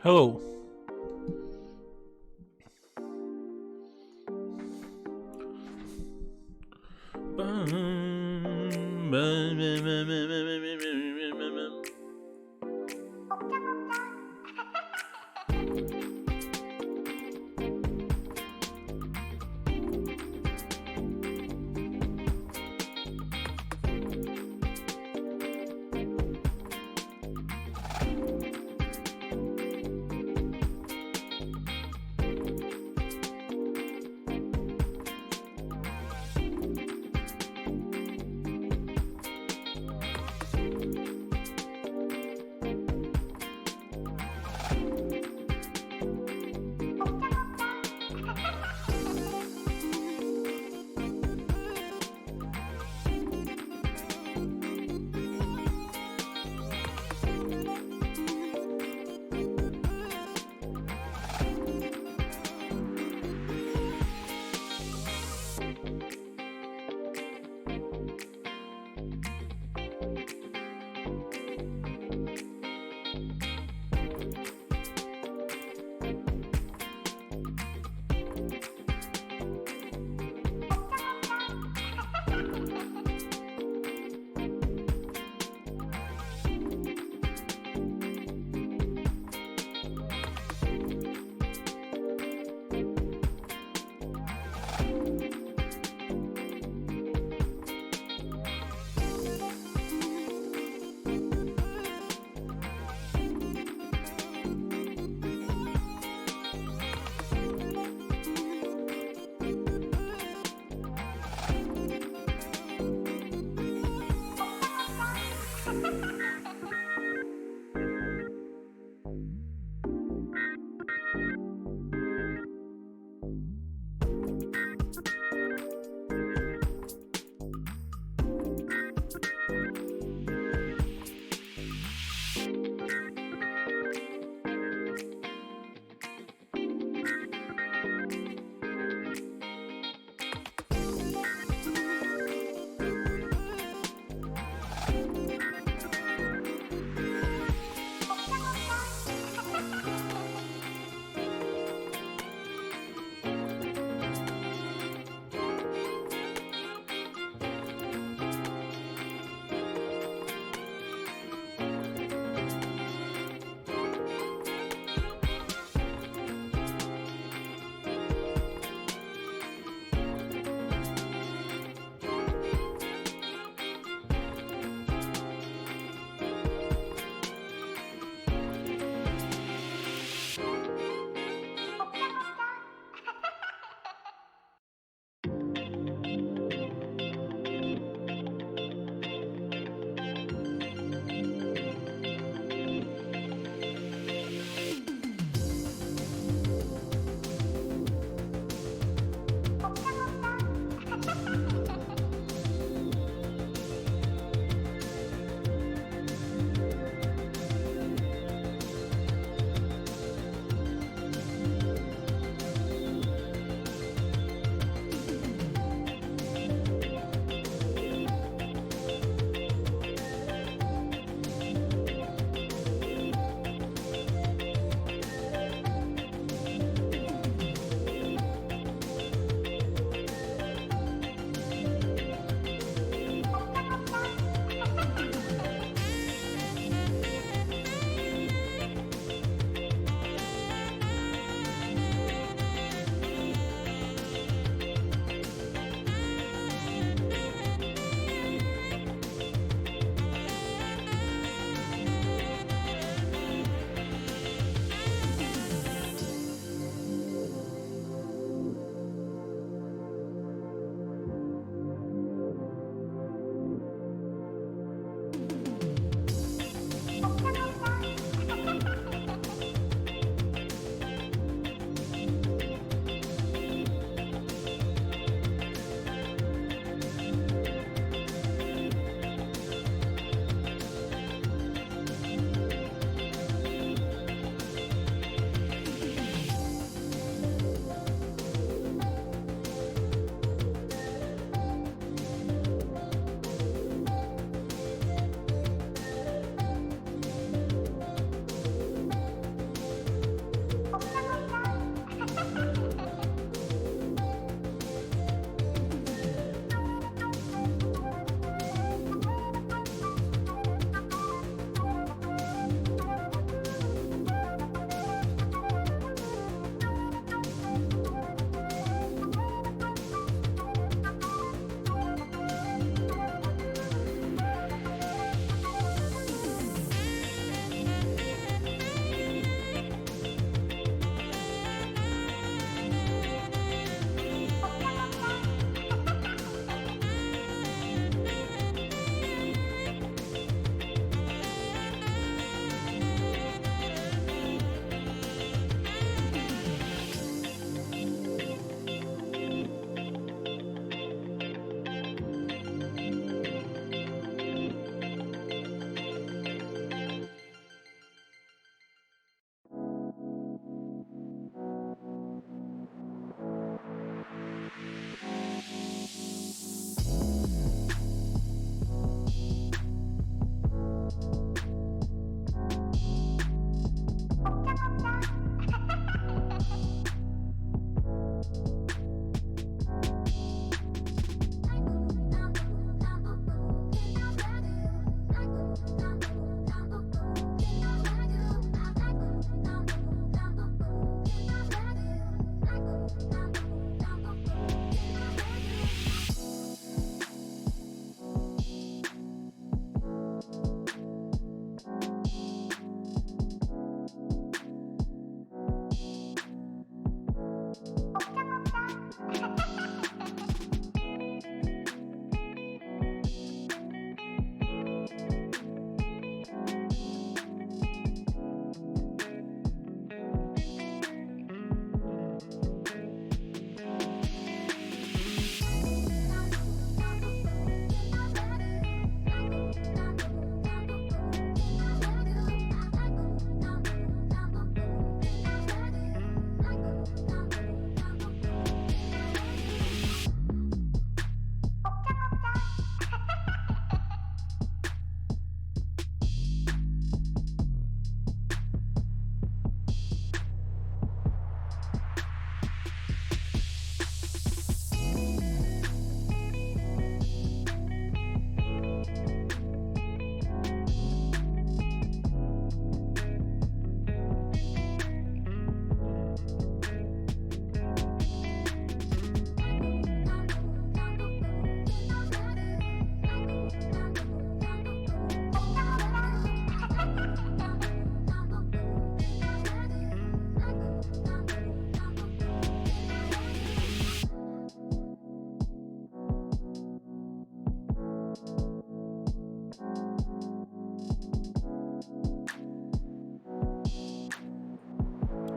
Hello.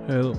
Hwyl.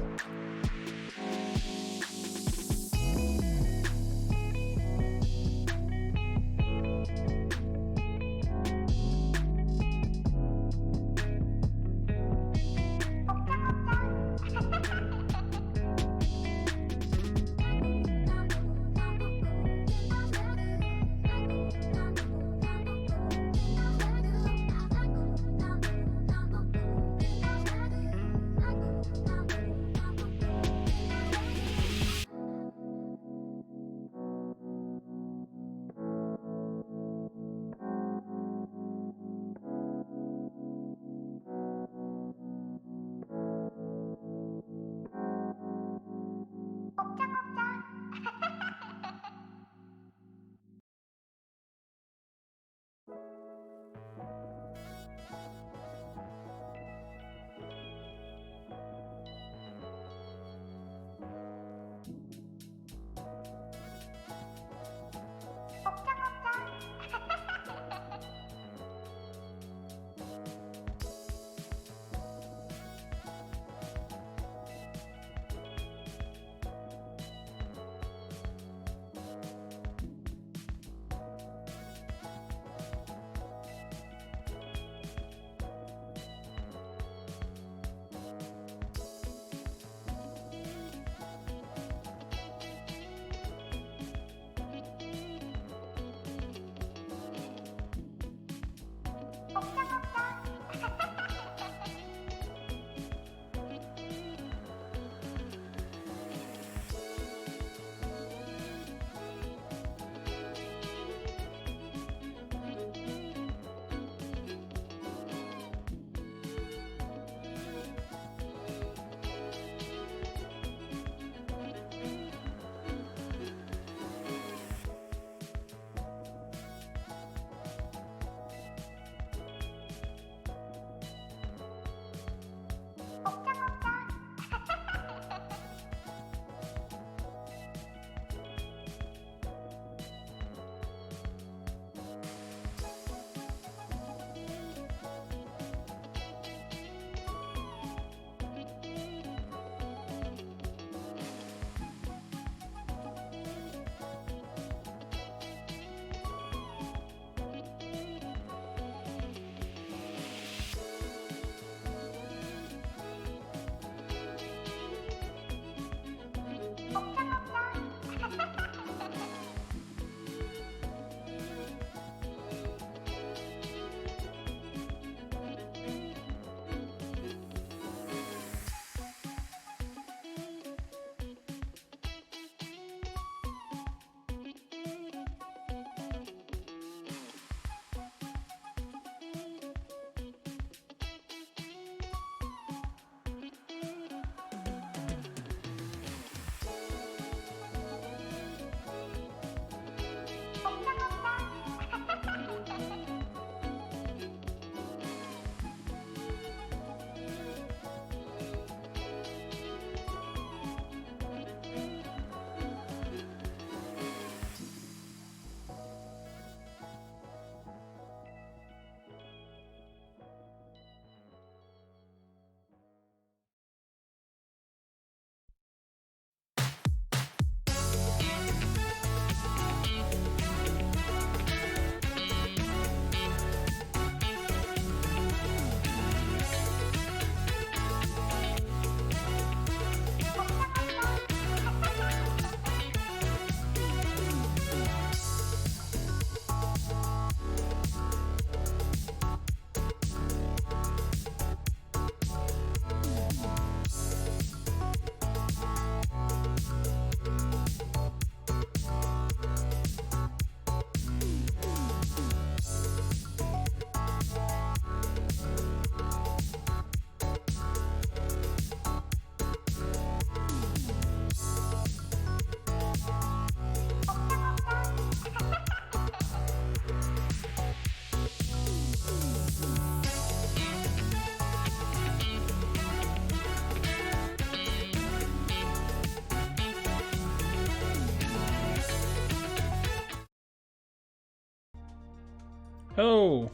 Helo!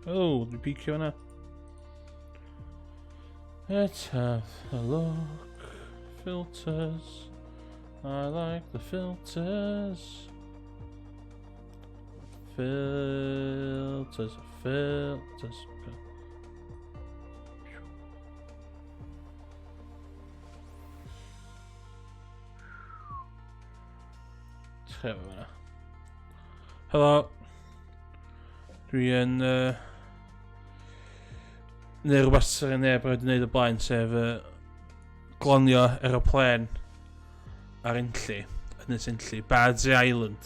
Helo, dwi'n picio fyna. Let's have a look. Filters. I like the filters. Filters, filters. Okay. Trefo fyna. Helo. Dwi yn... neu rhywbeth sy'n neb wedi gwneud o blaen, sef glonio aeroplane ar Enlli, Ynys Enlli, Bardsey Island.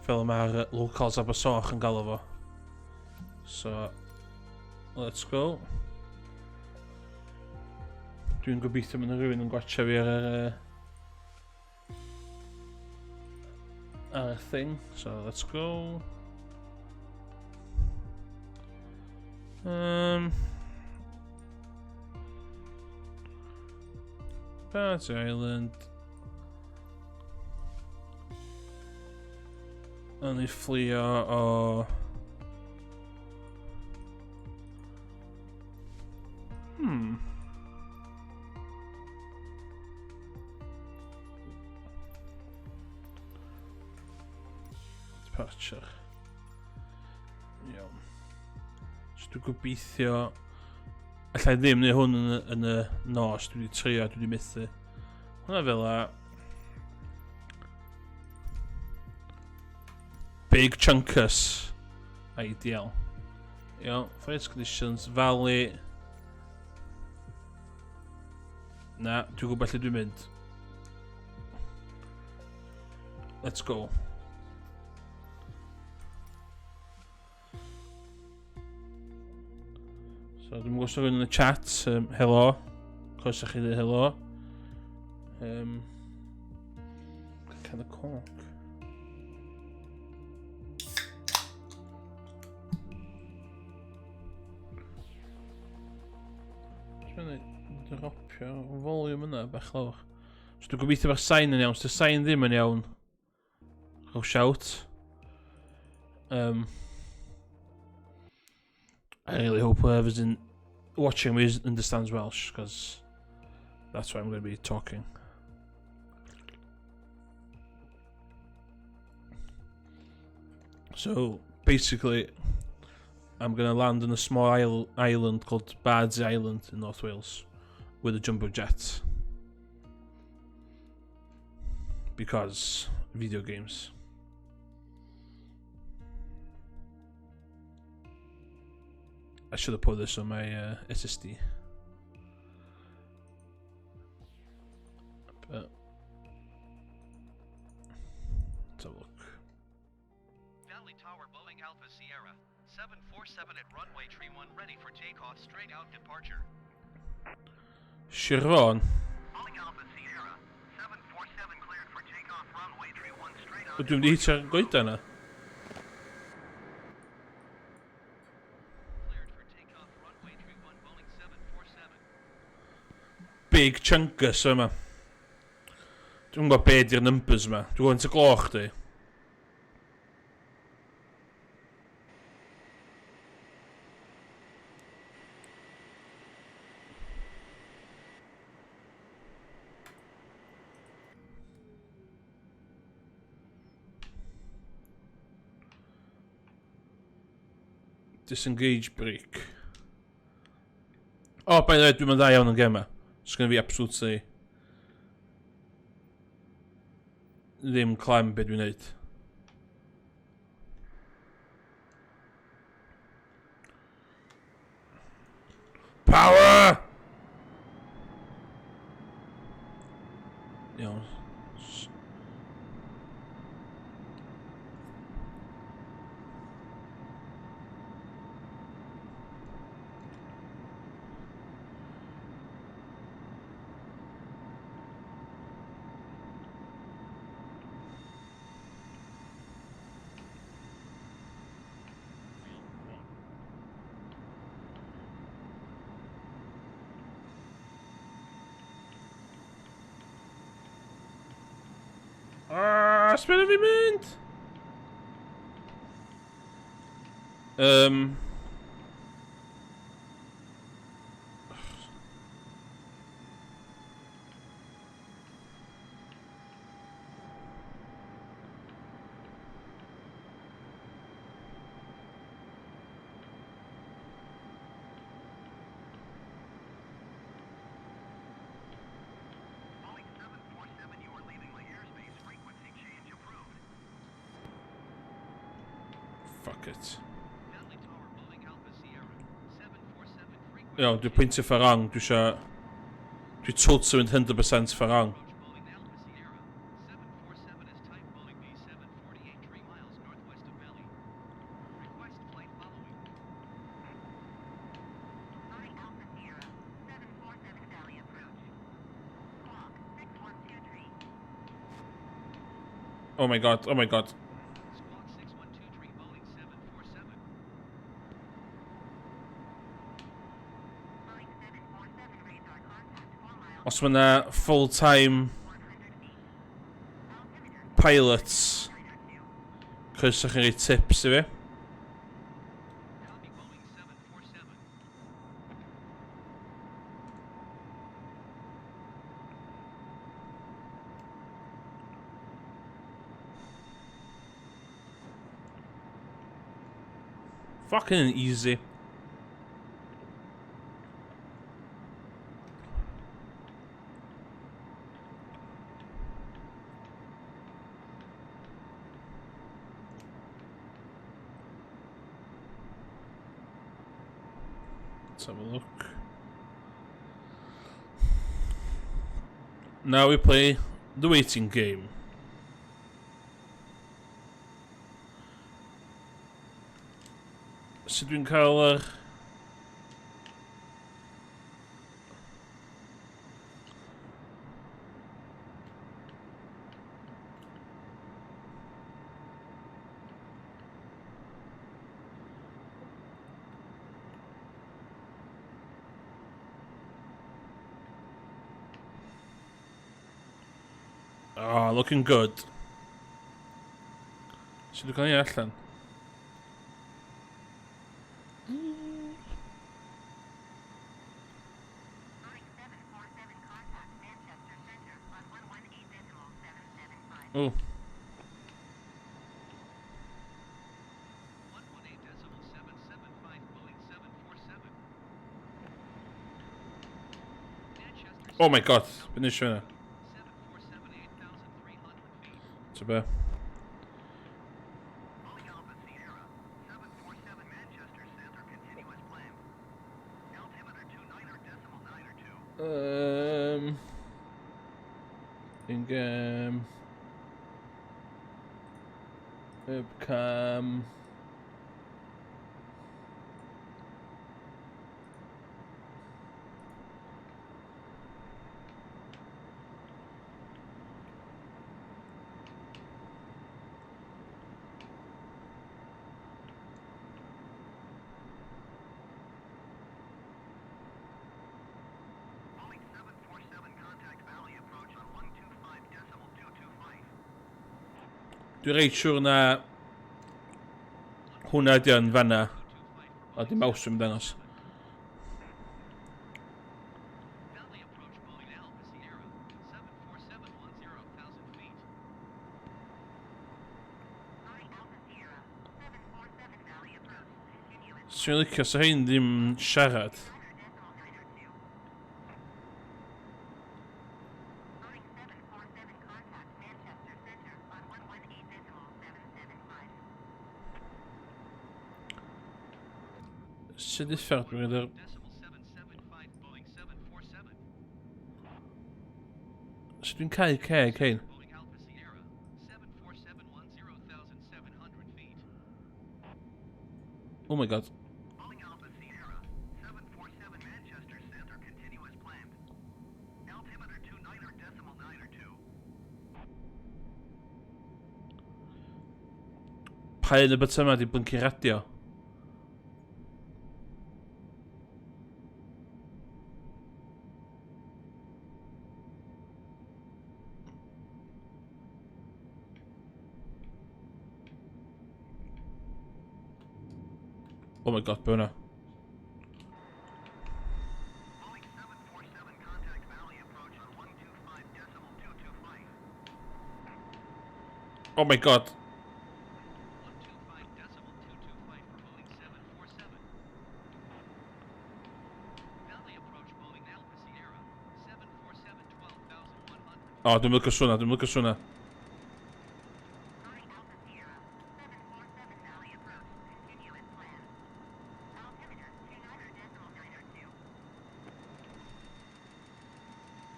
Fel mae'r locals Abersoch yn galw fo. So, let's go. Dwi'n gobeithio mae yna rhywun yn gwatcha fi ar yr... ar y thing. So, let's go. Bardsey Island. O'n i fflio o... Departure. Iawn. So dwi'n gobeithio... Alla i ddim neu hwn yn, yn y nos, dwi wedi trio, dwi wedi methu. Hwna fel a... Big chunkus. Ideal. Iawn, flight conditions, valley. Na, dwi'n gwybod lle dwi'n mynd. Let's go. So, dwi'n gwybod rhywun yn y chat. Helo. Croeso chi ddweud helo. Can y coc. Dwi'n dropio volume yna bach lawr. So dwi'n gobeithio bod sain yn iawn. So sain ddim yn iawn. Rho shout. I really hope whoever's in watching me understands Welsh, because that's why I'm going to be talking. So, basically, I'm going to land on a small island called Bardsey Island in North Wales with a jumbo jet. Because video games. I should have put this on my SSD. But let's have a look. Valley Tower, Boeing Alpha Sierra, 747 at runway tree 1, ready for takeoff, straight out departure. Sir Fôn. Boeing Alpha Sierra, 747 cleared for takeoff, runway tree 1, straight out. Dwi'n mynd i hitio'r goedan na. Cleared for takeoff, runway tree 1, Boeing 747. Big chunkus yma. Dwi'n gwybod be di'r numbers yma. Dwi'n gwybod y gloch di. Disengage brake. Oh, by the way, dwi'n mynd dda iawn yn gema. It's gonna be absolutely ddim clem be dwi'n neud. Power! Iawn. Ah, sbyn fi mynd! Fuck it. Iawn, dwi'n pwyntio ffordd wrong, dwi eisiau... Dwi totally mynd 100% ffordd wrong. Oh my god, oh my god. Os mae yna full-time pilots, croeso chi roi tips i fi. Fucking easy. Let's have a look. Now we play the waiting game. Sut dwi'n cael yr... Oh, looking good. Sut dwi'n cael ei allan? Oh. Oh my god, beth nes i fyna? Ta be? In-game. Webcam. Dwi'n reit siwr na hwnna ydi o'n fanna. A di mouse yn dangos. Swn i'n licio sa hein ddim siarad. Sut uffar dwi'n gwneud yr... Sut dwi'n cau ceg hein? Oh my god. Pa un y bytyma di blinky radio? Oh my god, be hwnna? Oh my god. O, oh, dwi'n licio swnna, dwi'n licio swnna.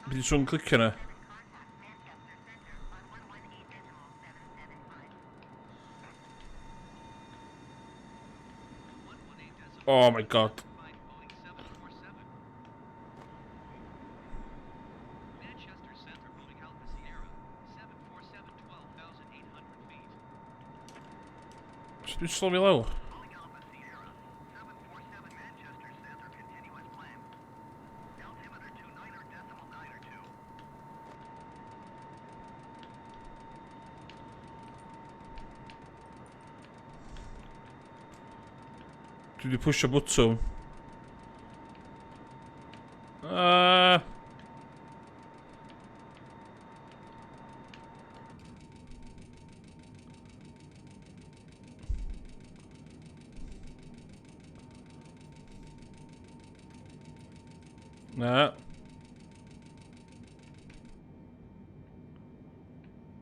Bydd swn clicio na. Oh my god. Sut dwi'n slofi lawr? Dwi wedi pwysio bwtwm. Na.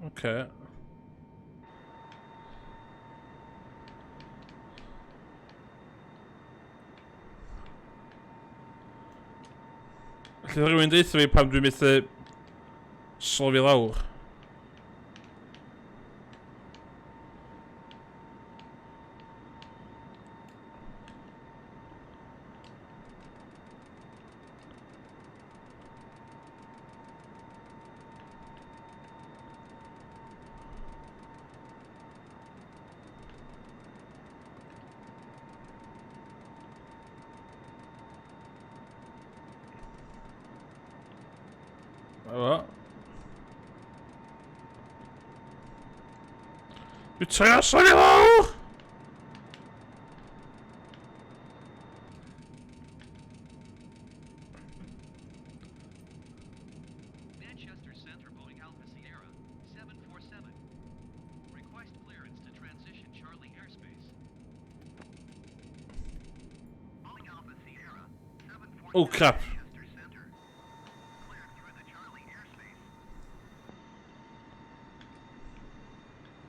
Oce. Alla rhywun deutha fi pam dwi'n methu slofi lawr? Efo. Dwi'n trio sôn i lawr! Manchester Center Boeing Alpha Sierra 747. Request clearance to transition Charlie airspace. Boeing Alpha Sierra 747. Oh crap. Manchester Center. Cleared through the Charlie airspace.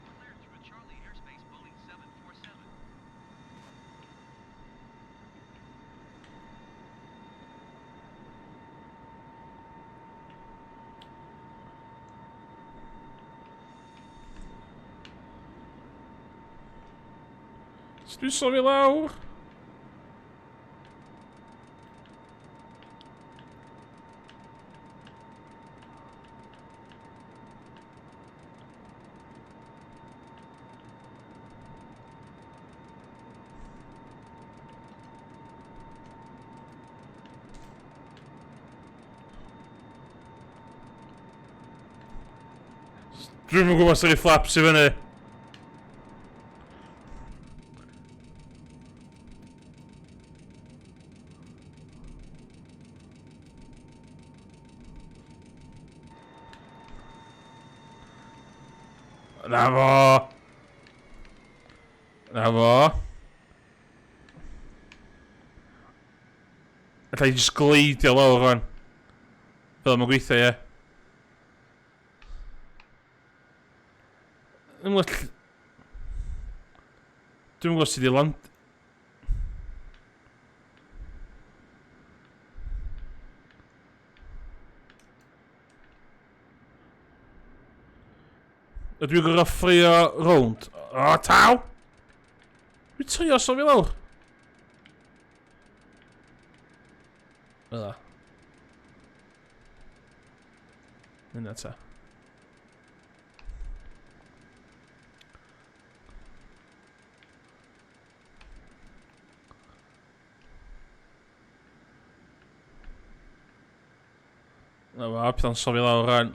Cleared through Charlie airspace Boeing 747. Sut dwi'n slofi lawr? Dwi'm yn gwybod os ydy flaps i fyny. Na fo! Na fo! Alla i just gleidio lawr rwan. Fel mae'n gweithio, ie. Dwi'n gwybod... Dwi'n gwybod sydd i land... Ydw i'n gorfod ffrio rownd? O, taw! Dwi'n trio sofio lawr. Fel Yna ta. Na fo, pethau'n sofio lawr rhan.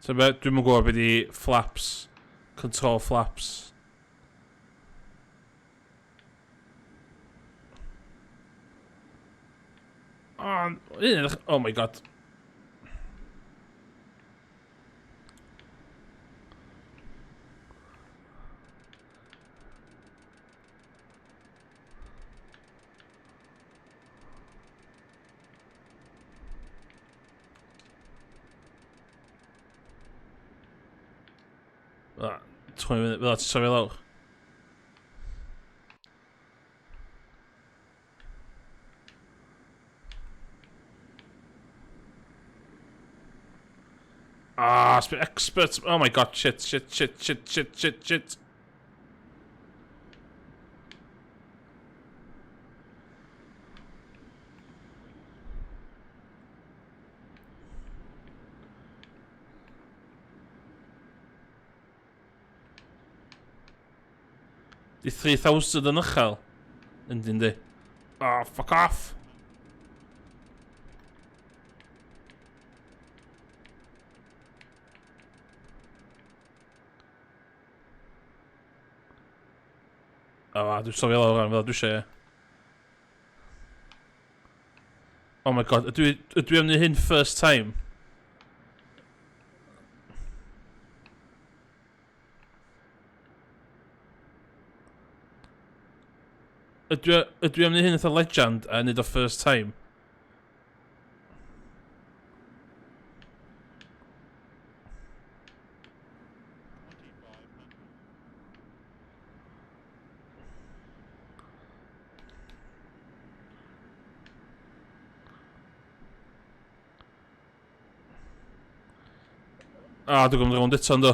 So be, dwi'm yn gwybod beth di flaps, control flaps. Oh, oh my god. Ah, 20 munud, fel ti'n safio lawr. Oh, sbio expert. Oh my god, shit, shit, shit, shit, shit, shit, shit. Di 3000 yn uchel? Yndi, yndi. Oh, fuck off! O, oh, dwi'n sofio lawr rhan fel dwi eisiau. Oh my god, ydw i, ydw i am wneud hyn first time? Ydw i, ydw i am wneud hyn fatha legend a wneud o first time? A, dwi'n gwybod rownd eto, ynddo.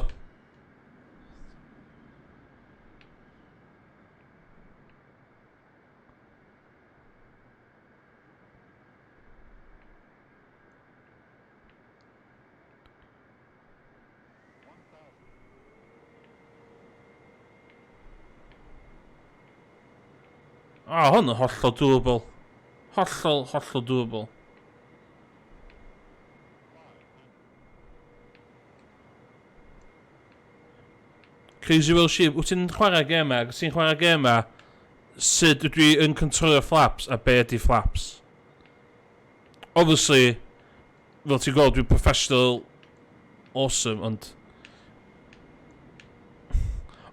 Ah, hwn yn hollol doable. Hollol, hollol doable. Crazy Will Sheep, wyt ti'n chwarae gemau? Ac ti'n chwarae gemau, sut ydw i yn controlio flaps a be ydy flaps? Obviously, fel ti'n gweld, dwi'n professional awesome, ond...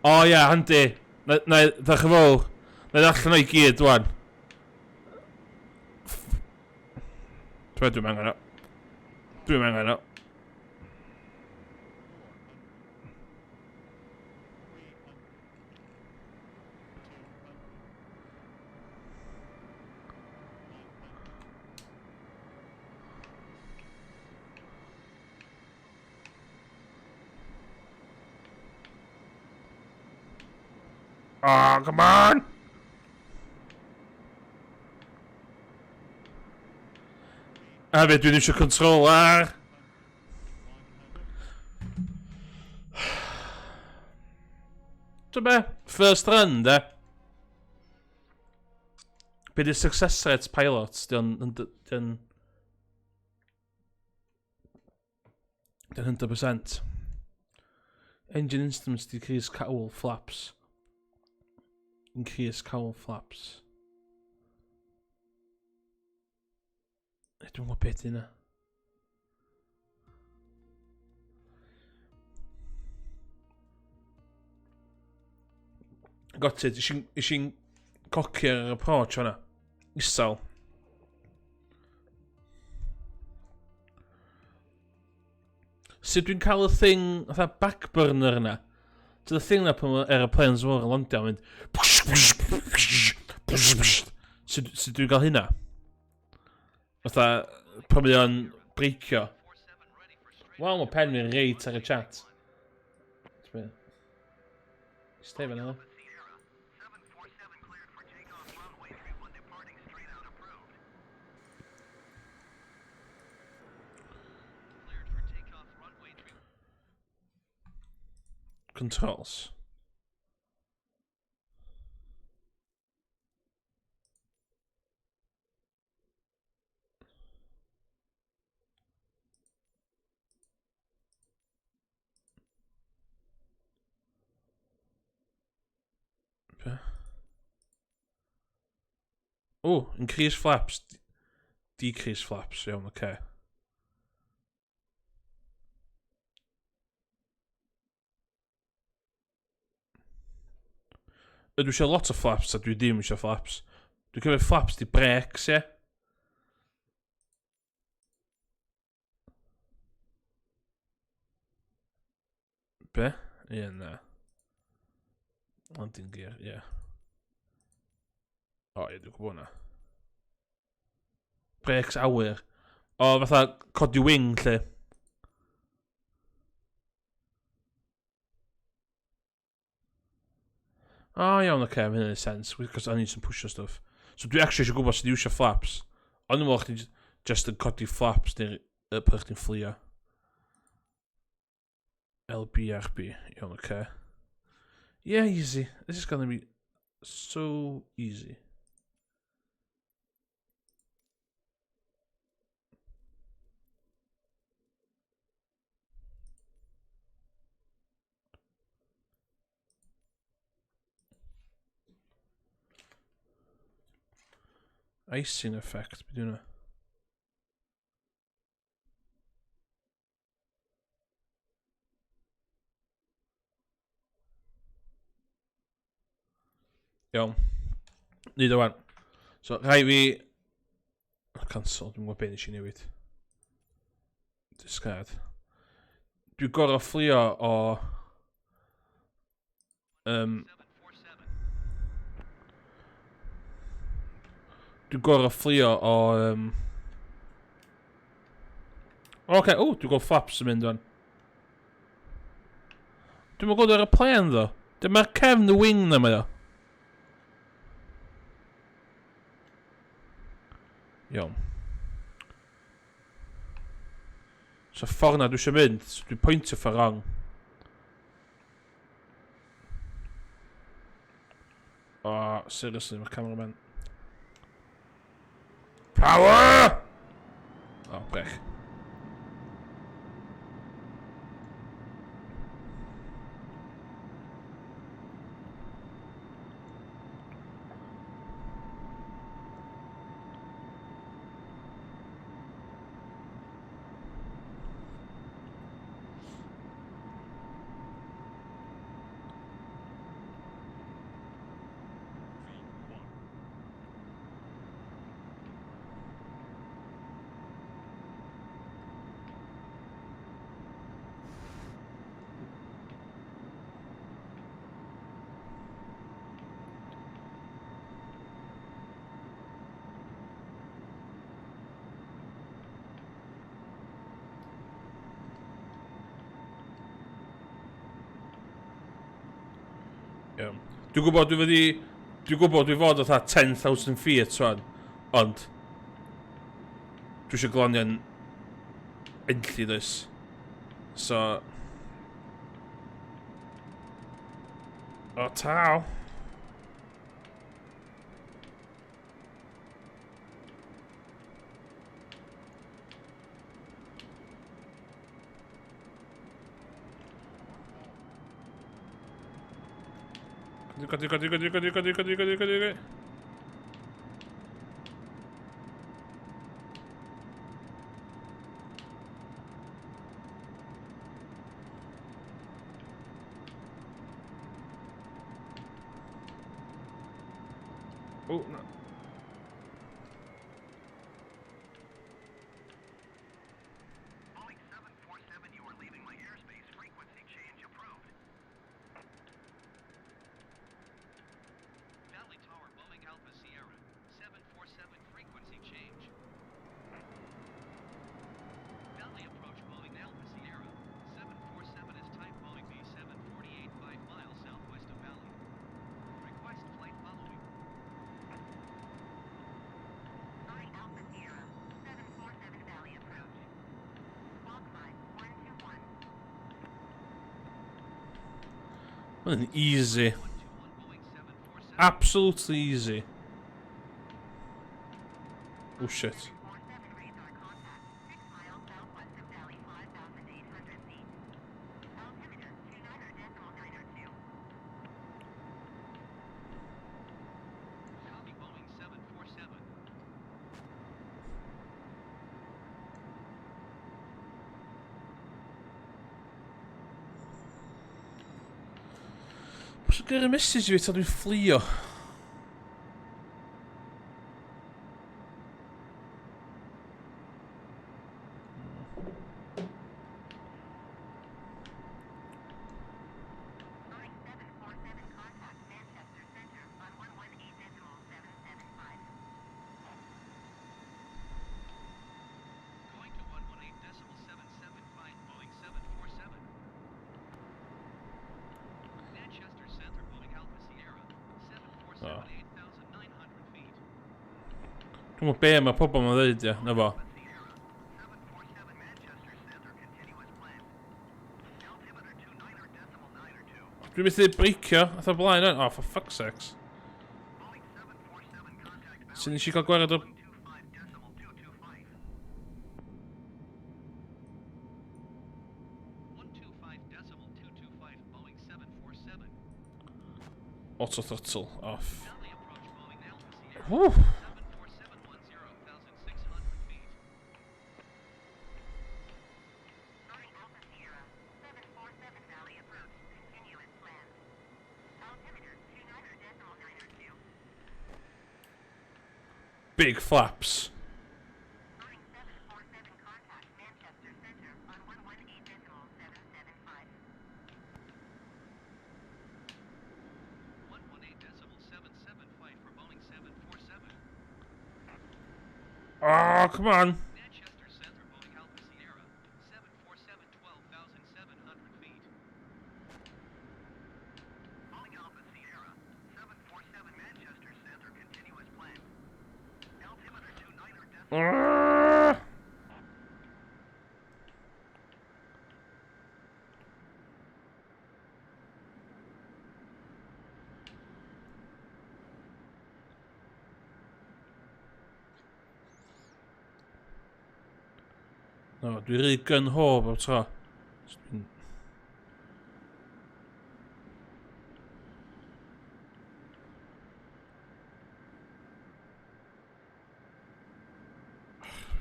O oh, ia, yeah, handi. Na, na, ddech yn fawr. Na i allan o'i gyd, dwan. Dwi'n angen o. Dwi'n angen o. Oh, come on! A fe, dwi'n eisiau controller. Ti'n be? First run, de. Be di success rate pilots? Di o'n... Di o'n... Di o'n 100%. Engine instruments decrease cowl flaps. Increase cowl flaps. Dwi'n gwybod beth yna. Got it. Isi'n coci ar yr approach fanna. Isel. Sut dwi'n cael y thing, fatha backburner yna? So the thing na pan mae aeroplanes mor yn landio, mynd... Sut, sut dwi'n cael hynna? Fatha, pan mae o'n breicio. Wel, mae pen fi'n reit ar y chat. Stay fan yna. Controls. Be? O, increase flaps. Decrease flaps, iawn, oce. Okay. Ydw eisiau lot o flaps a dwi ddim eisiau flaps. Dwi'n cymryd flaps di brakes, ie? Yeah? Be? Ie, na. Landing gear, ie. O, ie, dwi'n gwybod hwnna. Brakes awyr. O, fatha codi wing, lle. O, oh, iawn, oce, okay, mae hynny'n sense, because I need some push stuff. So dwi actually eisiau gwybod sut i iwsio flaps. Ond yn meddwl chdi just yn codi flaps neu pan chdi'n fflio. LBRB, iawn, oce. Okay. Yeah, easy. This is gonna be so easy. Icing effect, beth hwnna? Iawn. Neud o wan. So, rhaid fi... Cancel, dwi'n gwybod beth nes i newid. Discard. Dwi'n gorau fflio o... Dwi'n gorau fflio o... Oce, okay, o, dwi'n gweld flaps yn mynd fan. Dwi'n gweld ar y plen ddo. Dyma'r cefn y wing na mae o. Iawn. So ffordd na dwi eisiau mynd, so dwi'n pwyntio ffordd wrong. Oh, seriously, mae'r cameraman. Power! Oh, brech. Iawn. Dwi'n gwybod dwi wedi... Dwi'n gwybod dwi fod fatha 10,000 feet rwan, ond... Dwi eisiau glanio'n enlli, does. So... O, taw! Codi, codi, codi, codi, codi, codi, codi, codi, codi. O, na. Boeing 747, you are leaving my airspace. Frequency change approved. Valley Tower, Boeing Alpha Sierra, 747, frequency change. Valley approach Boeing Alpha Sierra, 747 is type Boeing B748, 5 miles southwest of Valley. Request flight following. Boeing Alpha Sierra, 747 Valley approach. Squawk 5121. Mae'n easy. 121 Boeing 747. Absolutely easy. Oh shit. 747 radar contact, 6 miles southwest of Valley, 5,800 feet. Altimeter, 29.92. Copy Boeing 747. Pwy sy'n gyrru message i fi tan dwi'n fflio? Boeing 747 contact Manchester Center on 118.775. Going to 118.775 Boeing 747. Manchester Center Boeing Alpha Sierra, Oh. Dwi'n gwybod be mae pobl yn dweud, ia, na fo. Dwi'n methu breicio, atho blaen o'n... Oh, for fuck's sakes. Sut nes i gael gwared o... Auto throttle off. Woo. Big flaps. Oh, come on. Manchester Center, Boeing Alpha Sierra, 747 12,700 feet. Boeing Alpha Sierra, 747 Manchester Center, continue as planned. Altimeter 29er decimal. Ah! No, dwi rhy gun ho bob tro. So dwi'n...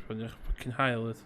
Fyny'ch fucking haul yd.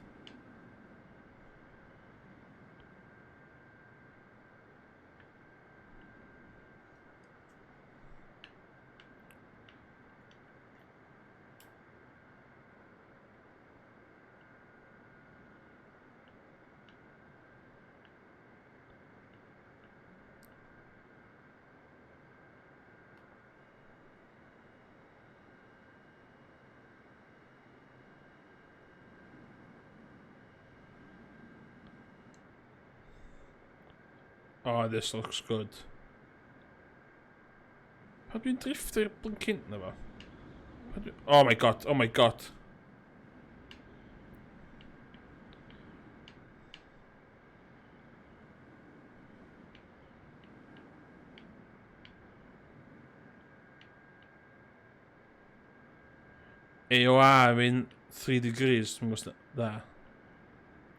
Oh, this looks good. Pa dwi'n drifto'r blincyn na fo? Pa dwi... Oh my god, oh my god. AOR fi'n 3 degrees, dwi'n gwybod dda.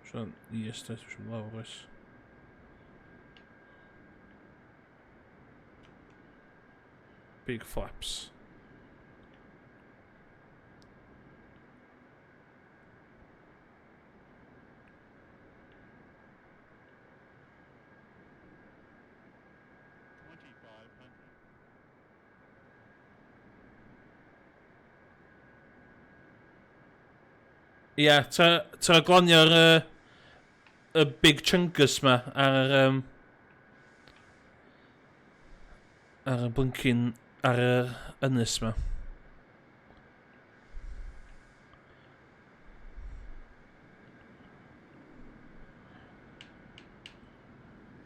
Sian, yes, dwi'n siŵr lawr oes. Big flaps. Ia, yeah, tra, tra glonio'r y big chungus ma ar yr ar y blincyn ar y ynys ma.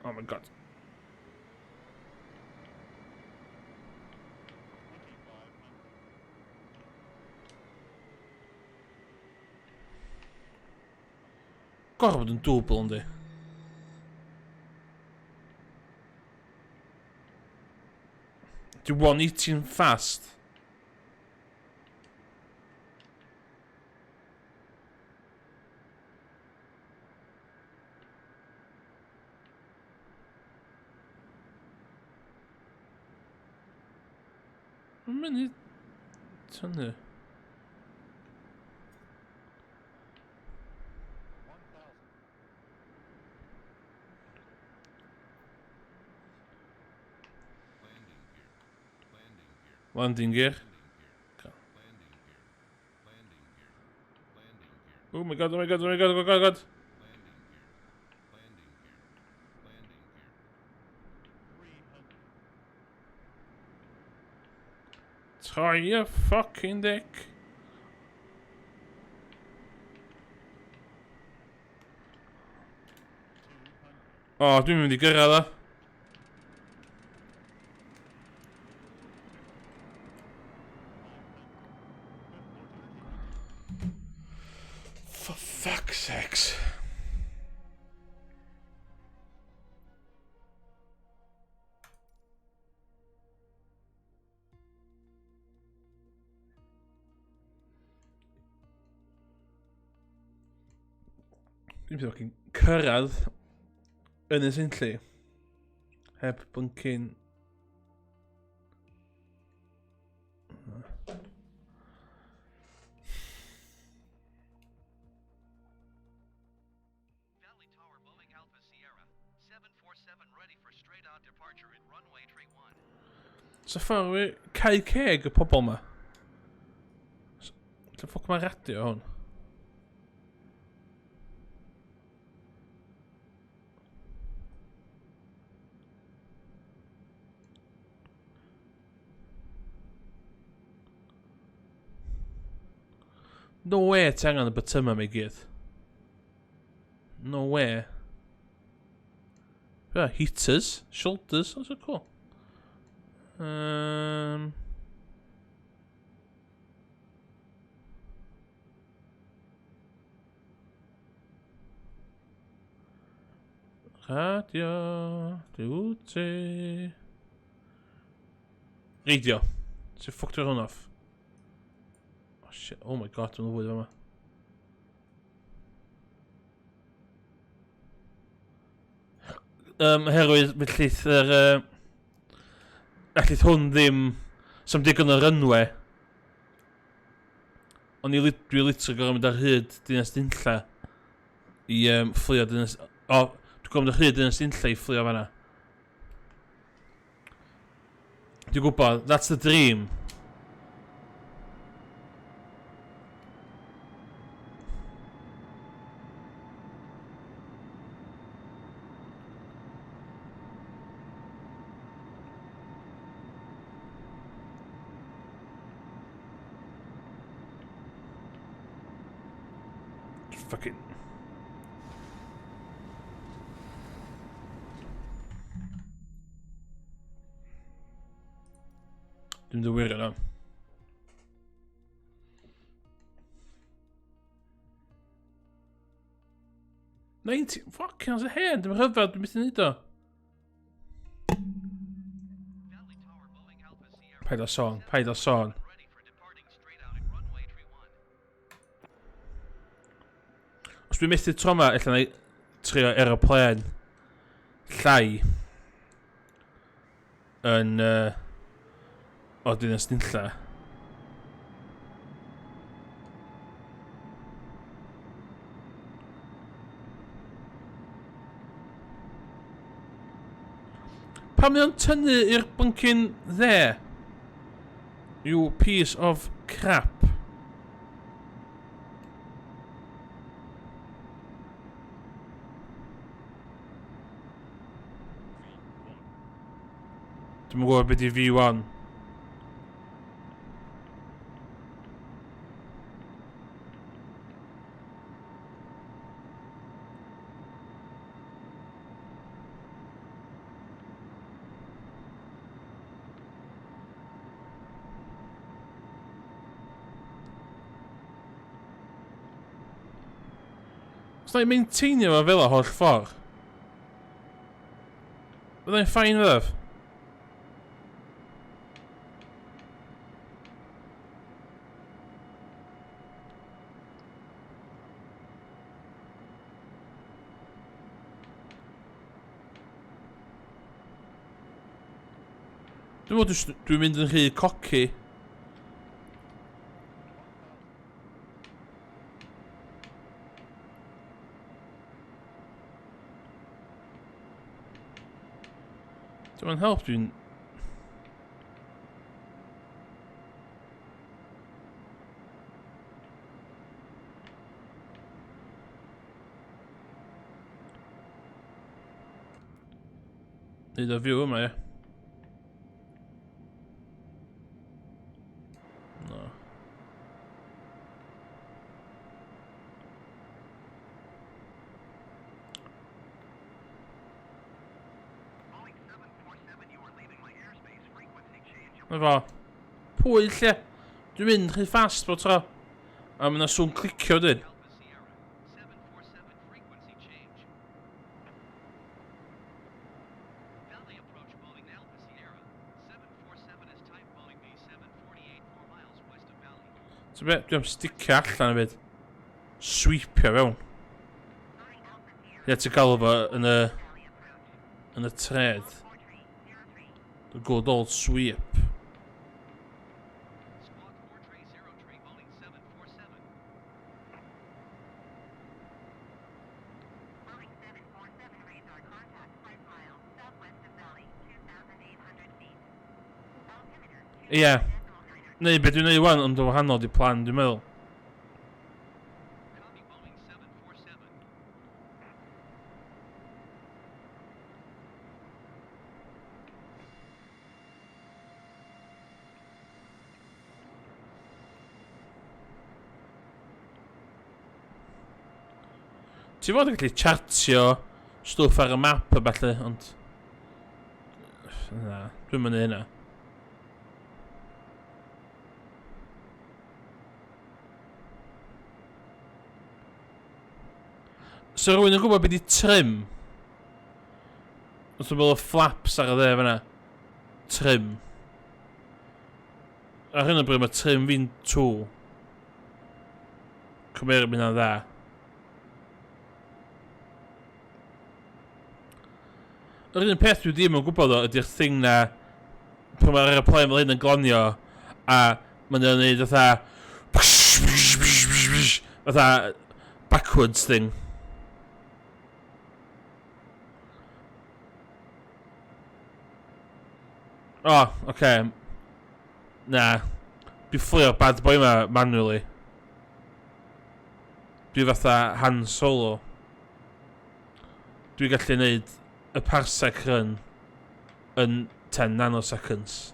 Oh my god. Gorfod bod yn dwbl yndi. Di 118 fast. Mae'n mynd i tynnu. Landing gear. Oh my god, oh my god, oh my god, oh my god, oh my god. Troi y fucking dick. O, oh, dwi'n mynd i gyrraedd o. Fuck's sakes. Dwi'n fucking cyrraedd Ynys Enlli heb blinking Valley Tower Boeing Alpha Sierra 747 ready for straight on departure at runway tree 1. So ffordd wi cau ceg y pobol ma. Lle ffwc mae radio hwn? No way ti angen y bytyma mae gyd. No way. Yeah, heaters, shoulders, that's so cool. Radio, duty. Radio. So ffwc dwi'n hwn off. Oh shit, oh my god, dwi'n fwy yma. Herwydd, fellith yr... Ellith hwn ddim... Sa'm digon o runway. O'n i dwi literally gorfod mynd ar hyd Dinas Dinlla i fflio Dinas... O, dwi'n gorfod mynd ar hyd Dinas Dinlla i fflio fanna. Dwi'n gwybod, that's the dream. Fucking... Dwi'n dod wir yna. 90... Fuck, how's y hen? Dwi'n rhyfedd, dwi'n methu neud o. Paid â sôn, paid â sôn. Os dwi'n methu tro yma, ella na i trio aeroplane llai yn o Dinas Dinlla. Pam mae o'n tynnu i'r blinking dde? You piece of crap. Dwi'm yn gwybod beth di V1. Os na i maintainio fo fel y holl ffordd. Byddai'n ffain fyddaf. Dwi'n meddwl dwi'n mynd yn rhy cocky. Dwi'n help dwi'n... Neud o fyw yma, ie. No. Na fo. Pwy lle? Dwi'n mynd rhy fast bob tro. A mae yna sŵn clicio dyn. So be, dwi am sticio allan hefyd. Sweepio fewn. Ie, ti'n gael fo yn y... yn y trade. The good old sweep. Ie. Yeah. Neu beth dwi'n neud wan, ond yn wahanol di plan, dwi'n meddwl. Ti'n fod yn gallu chartio stwff ar y map a ballu, ond... Na, dwi'n mynd hynna. So rhywun yn gwybod beth di trim? Os dwi'n meddwl y flaps ar y dde fyna. Trim. Ar hyn o bryd mae trim fi'n 2. Cymeru mynd dda. Yr un peth dwi ddim yn gwybod o ydy'r thing na pan mae'r aeroplane fel hyn yn glonio a mae'n gwneud fatha fatha backwards thing. O, oh, oce. Okay. Na. Dwi'n fflio'r bad boy ma manually. Dwi fatha Han Solo. Dwi'n gallu neud y parsec run yn 10 nanoseconds.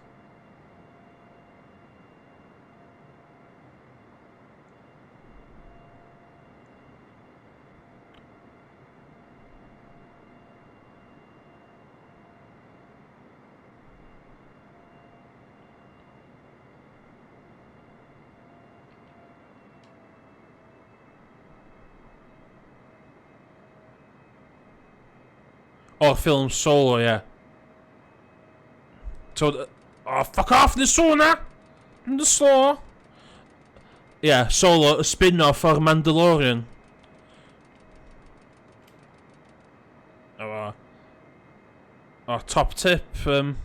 O'r ffilm Solo, ie. Yeah. So, oh, fuck off, nid sŵn na! Dwi'n dy slow. Ie, yeah, Solo, y spin-off o'r Mandalorian. Oh, oh top tip. Efo'r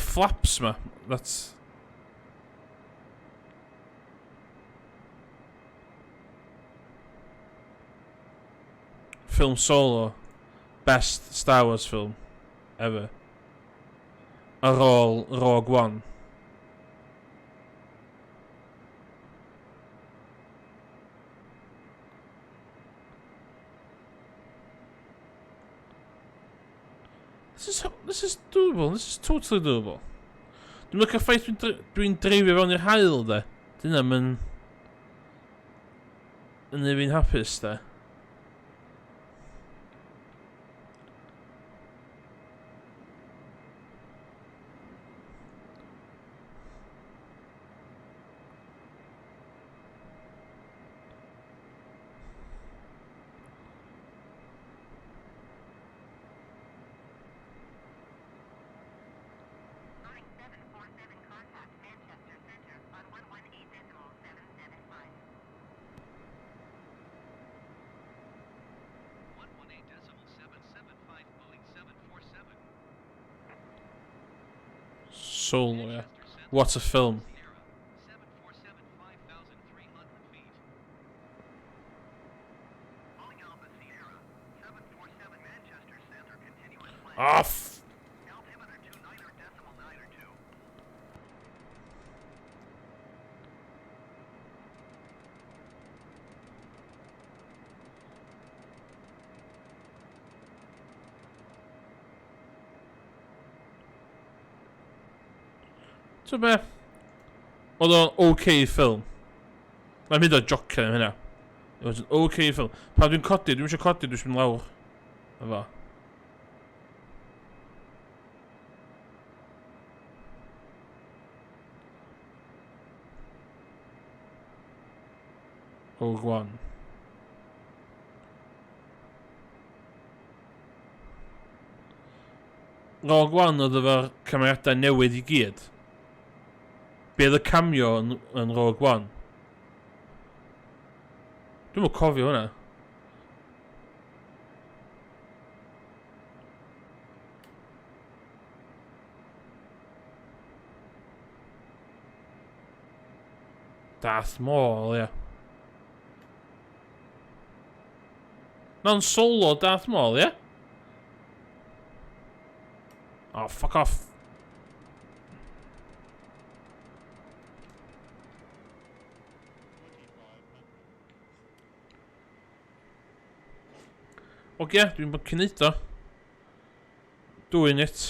flaps ma. That's... Film Solo. Best Star Wars film ever. Ar ôl Rogue One. This is, this is doable. This is totally doable. Dwi'n lycio'r ffaith dwi'n dwi dreifio fewn i'r haul, de. Dyna mynd... Yn neud fi'n hapus, de. Boeing 747 contact Manchester Center on 118.775. 118.775 Boeing 747. Solo, yeah. What a film. Sierra 747 5,300 feet. Boeing Alpha Sierra 747 Manchester Center continuous land. Off! Altimeter 29.92. Ti'n be? Oedd o'n okay ffilm. Mae'n mynd o jocio am hynna. It was an okay film. Pan dwi'n codi, dwi'n eisiau codi, dwi'n eisiau mynd lawr. Efo. Rogue One. Rogue One oedd efo'r cymeriadau newydd i gyd. Be oedd y cameo yn, yn Rogue One? Dwi'm yn cofio hwnna. Darth Maul, ia. Non solo Darth Maul, ia? Oh, fuck off. Oce, dwi'n bod cyn o. Doing it.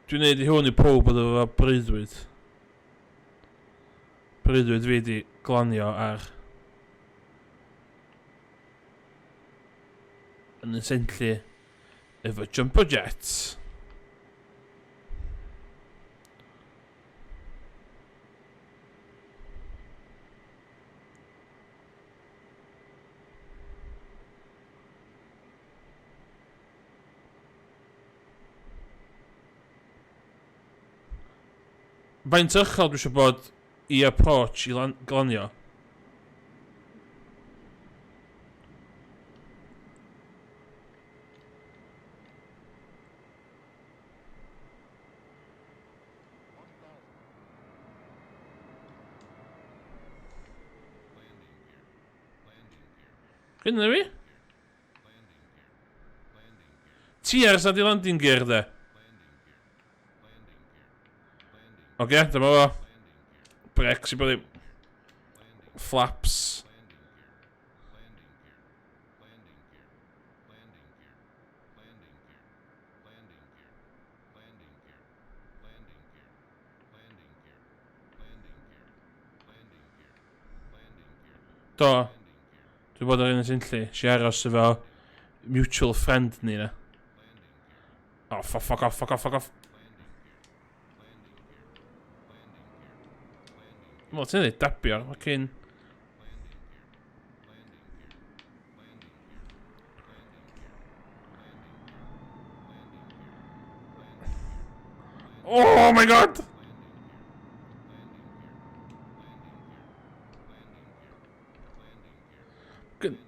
Dwi'n neud i hwn i pob bod efo breuddwyd. Breuddwyd fi di glanio ar yn essentially efo jumper jets. Faint uchel dwi eisiau bod i approach i lan glanio? Gynna fi? Ti ar sa di landing gear de? Oce, dyma fo. Brecs i bod ddim. Flaps. Do. Dwi bod ar Ynys Enlli. Si aros efo mutual friend ni na. Oh, fuck, fuck off, fuck off, fuck off. Wel, ti'n dweud dabio, fucking... Oh my god! Good.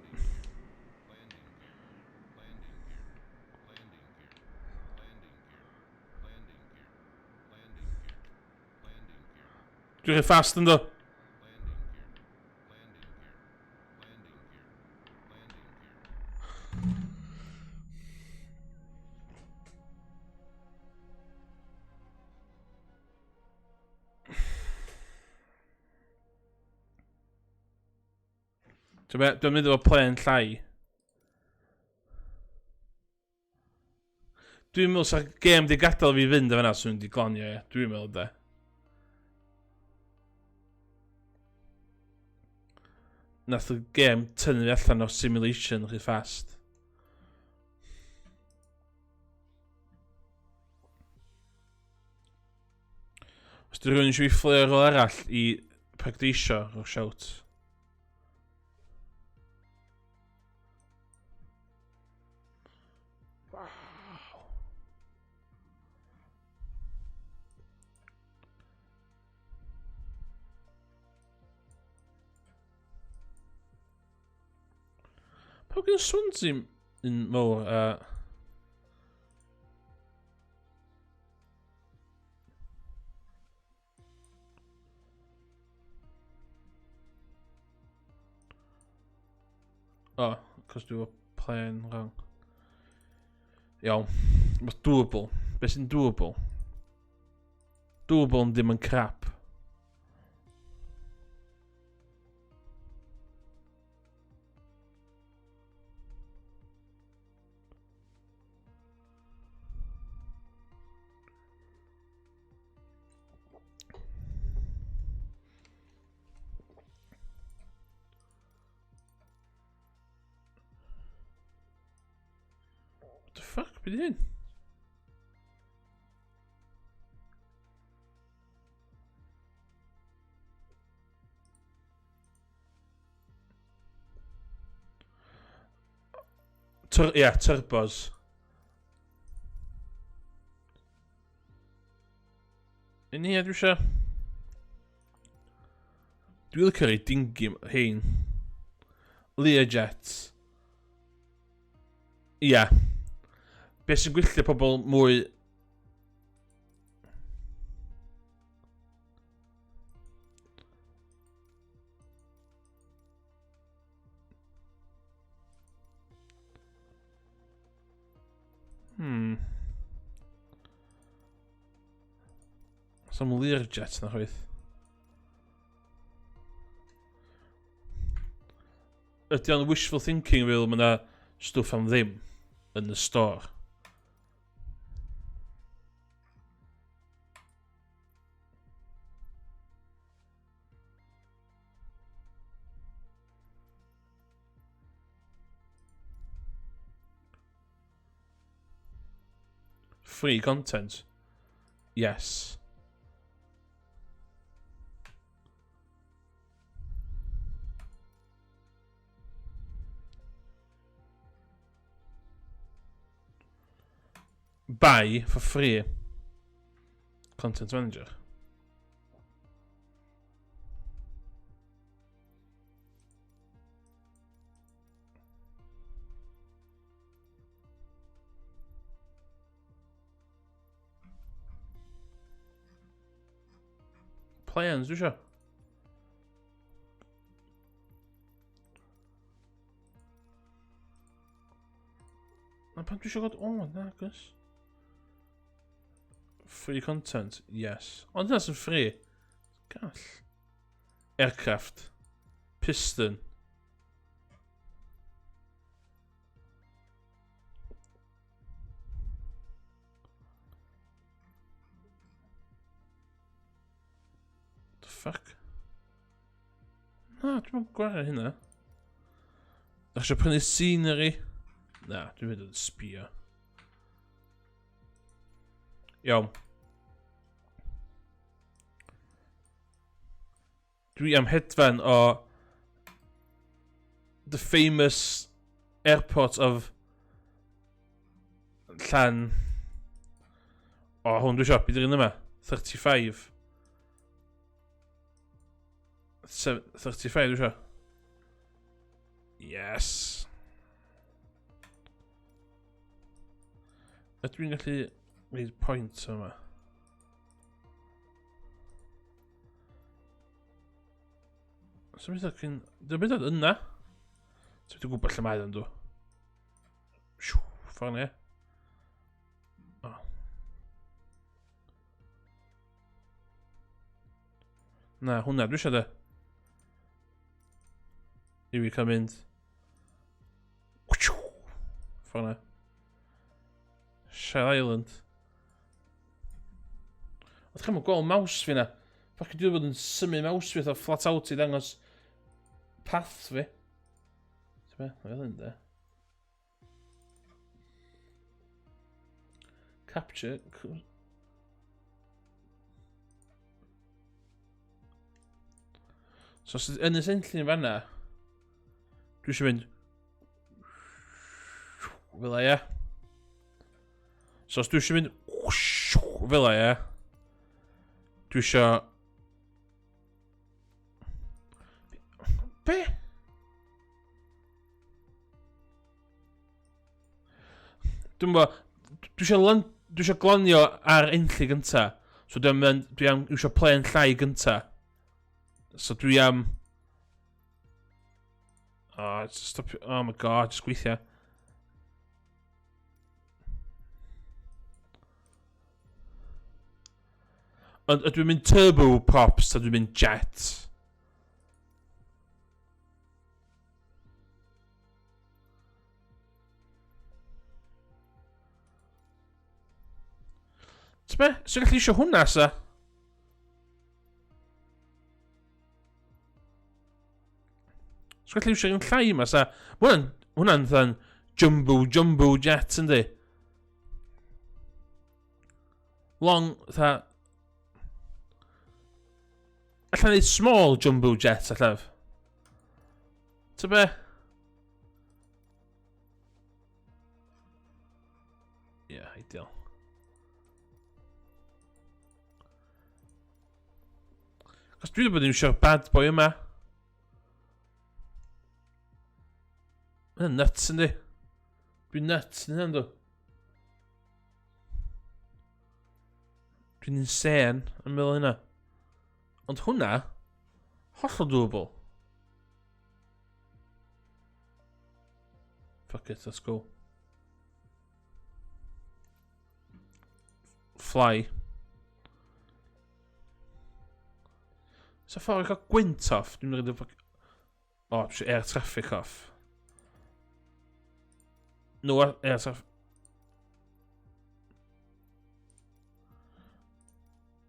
Dwi'n rhy fast ynddo. Dwi'n mynd efo plen llai. Dwi'n meddwl sa'r gêm di gadael fi fynd efo yna, swn di glanio, ie. Dwi'n meddwl de. Nath y gêm tynnu fi allan o'r simulation rhy fast. Os di rhywun eisiau fi fflio rhywle arall i practisio, rhowch shout. Wow. Pawb gen Swansea yn mawr a... O, oh, cos dwi efo plane wrong. Iawn. Mae doable. Be sy'n doable? Doable yn ddim yn crap. What the fuck, be di hyn? Tur yeah, turbos. Un ni, dwi eisiau. Dwi'n licio rei dingy hein. Learjet. Ia. Yeah. Be sy'n gwylltio pobl mwy... Some Learjet na chwaith. Ydy o'n wishful thinking fel mae yna stwff am ddim yn y store? Free content. Yes. Buy for free. Content manager. Plans, dwi eisiau. Na pan dwi eisiau gweld... O, oh, na, gys. Free content, yes. Ond hynna sy'n free. Gall. Aircraft. Piston. The fuck? Na, dwi'n gwario hynna. Dach eisiau prynu scenery? Na, dwi'n mynd yn sbio. Iawn. Dwi am hedfan o the famous airport of Llan... O, hwn dwi eisiau, beth yw'r un yma? 35. 35 dwi eisiau. Yes. Ydw i'n gallu gwneud point yma? So beth oedd cyn... Dwi'n beth oedd yna? So dwi'n gwybod lle mae o'n dw. Siw, ffordd ni. Oh. Na, hwnna, dwi eisiau de. I fi cael mynd. Ffordd na. Shell Island. Oedd chi'n gweld mouse fi na. Fucking dwi wedi bod yn symud mouse fi fatha flat out i ddangos path fi. Ti'n be? Fel hyn de. Capture. So, os yn y senllin fanna, dwi eisiau mynd fel ia. So os dwi eisiau mynd fel ia, dwi eisiau... Be? Dwi'n bo, dwi eisiau lan, dwi eisiau glanio ar enlli gynta. So dwi'n mynd, dwi am eisiau plen llai gynta. So dwi am... Oh, stop, oh my god, just gweithio. Ond ydw i'n mynd turbo props, ta dwi'n mynd jet? Ti'n be? Sy'n gallu eisiau hwnna, sa? Sy'n gallu eisiau un llai yma, sa? Hwna'n, hwnna'n than jumbo, jumbo jet, yndi? Long, tha... Allan neud small jumbo jet, allaf. Ti'n be? Ie, yeah, ideal. Cos dwi wedi bod yn iwsio'r bad boy yma. Mae'n nuts yndi. Dwi'n nuts yn hynny, Dwi'n insane yn meddwl hynna. Ond hwnna, hollol doable. Fuck it, let's go. Fly. So ffordd i cael gwynt off? Dwi'n mynd i... O, oh, air traffic off. No, air traffic...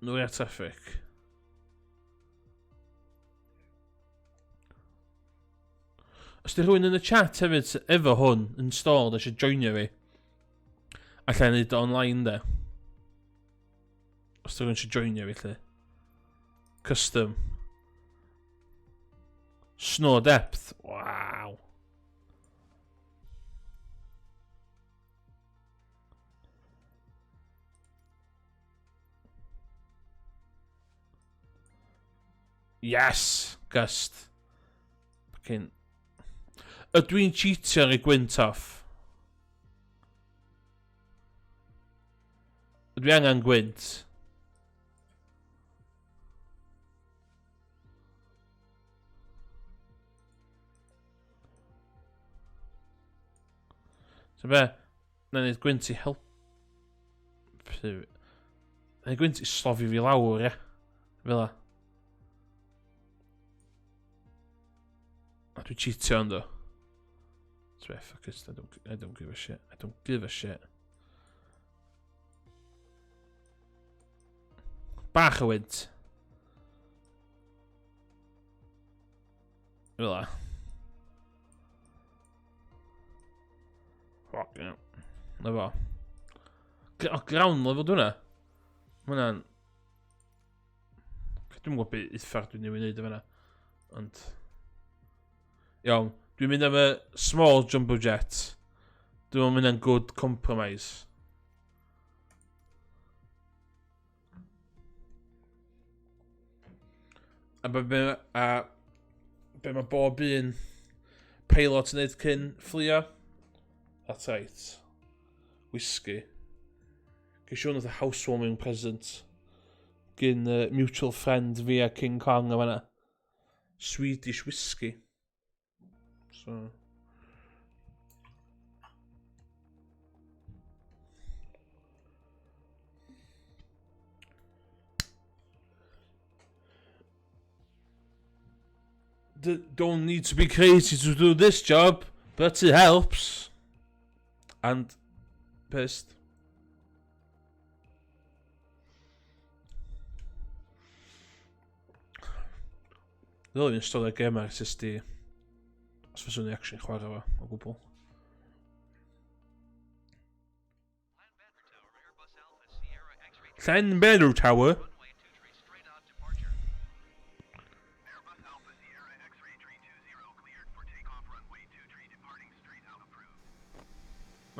No air traffic. Os di rhywun yn y chat hefyd efo hwn installed eisiau joinio fi, allai wneud o online de. Os di rhywun eisiau joinio fi lle. Custom. Snow depth. Wow. Yes! Gust. Fucking... Ydw i'n cheatio ar ei gwynt off? Ydw i angen gwynt? So be? Na wneud gwynt i helpu... Na wneud gwynt i slofi fi lawr, ie. Fel la. A dwi'n cheatio ynddo. So be, fuck it, I don't give a shit. I don't give a shit. Bach o wynt. Fel la. Fuck, yeah. Na fo. O, ground level dwi'n Mae hwnna'n... Dwi'n gwybod beth uffar dwi'n newid wneud efo hynna. Ond... Iawn, dwi'n mynd am y small jumbo jet. Dwi'n meddwl mynd am good compromise. A be, be, a be mae bob un pilot yn neud cyn fflio? That's right. Whisky. Ges i hwn oedd housewarming present gyn mutual friend fi a King Kong a fanna. Swedish whisky. So... Don't need to be crazy to do this job, but it helps. And pissed. Ddylwn i'n stori gem ar SSD. Os fyswn i actually chwarae fo o gwbl. Llanbedr Tower.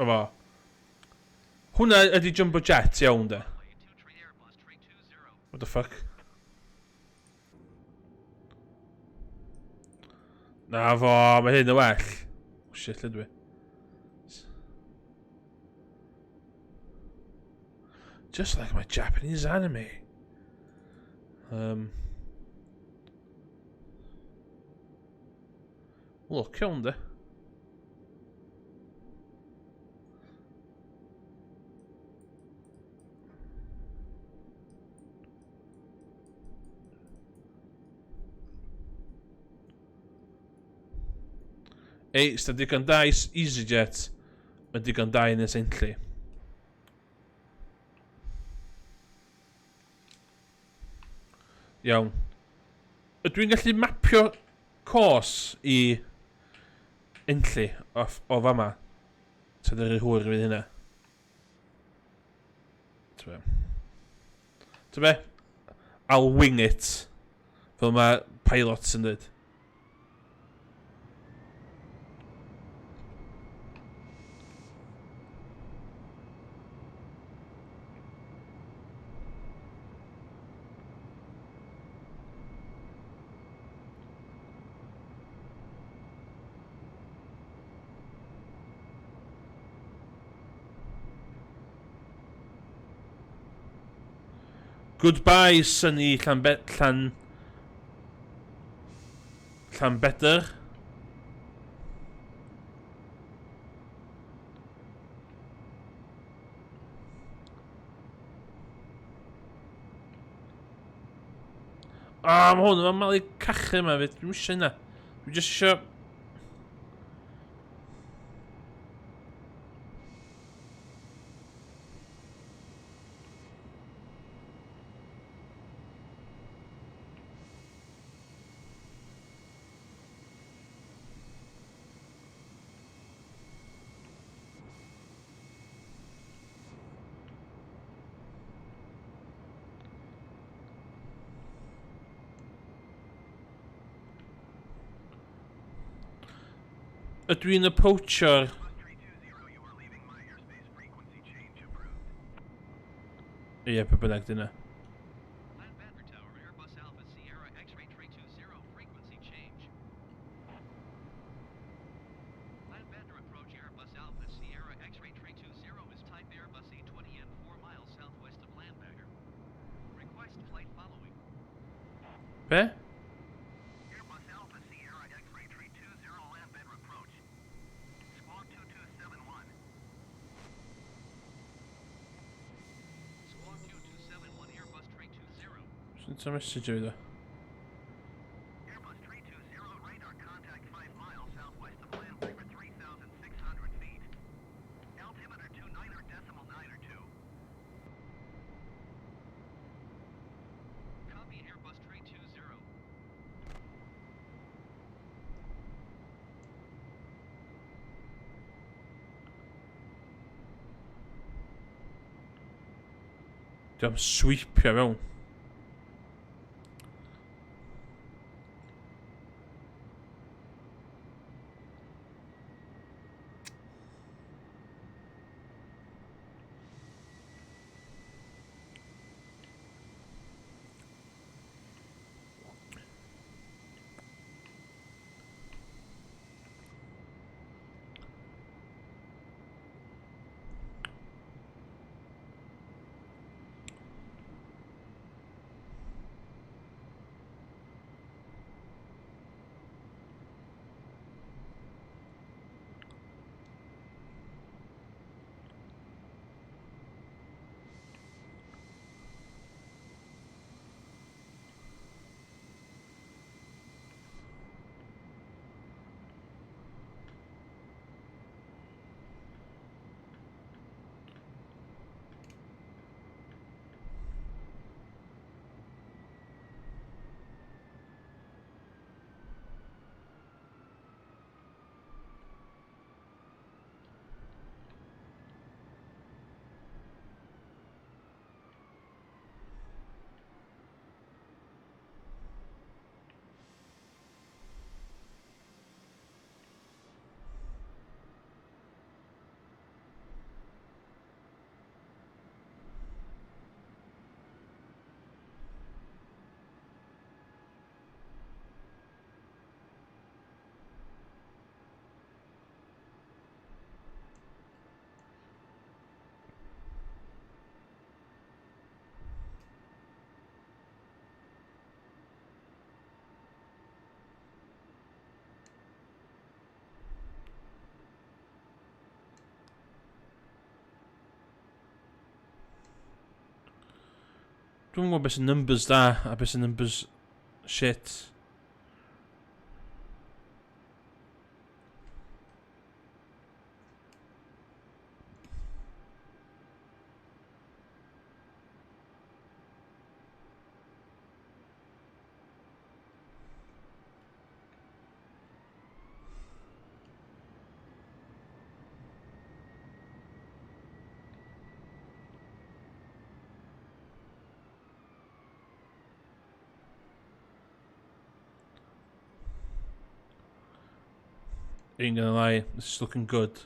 O fo. Hwna ydi Jumbo Jet iawn de. What the fuck? Na fo, mae hyn yn well. Oh shit, lle dwi? Just like my Japanese anime. Look, iawn de. Ei, sy'n digon da i EasyJet, mae'n digon da i Ynys Enlli. Iawn. Ydw i'n gallu mapio cos i Enlli off, o fama? Ta dy'r hwyr i fynd hynna? Ta be? Ta be? I'll wing it. Fel mae pilots yn dweud. Goodbye, sunny Llanbe Llan... Llanbedr. Ah, mae hwn yn malu cachu yma fyd. Dwi'n eisiau hynna. Dwi'n just eisiau... Ydw i'n approachio'r... Ie, pe bynnag dyna. Be? Sent a message i fi ddo. Dwi am sweepio mewn. Dwi'n gwybod beth sy'n numbers da a beth sy'n numbers shit. Ain't gonna lie, this is looking good.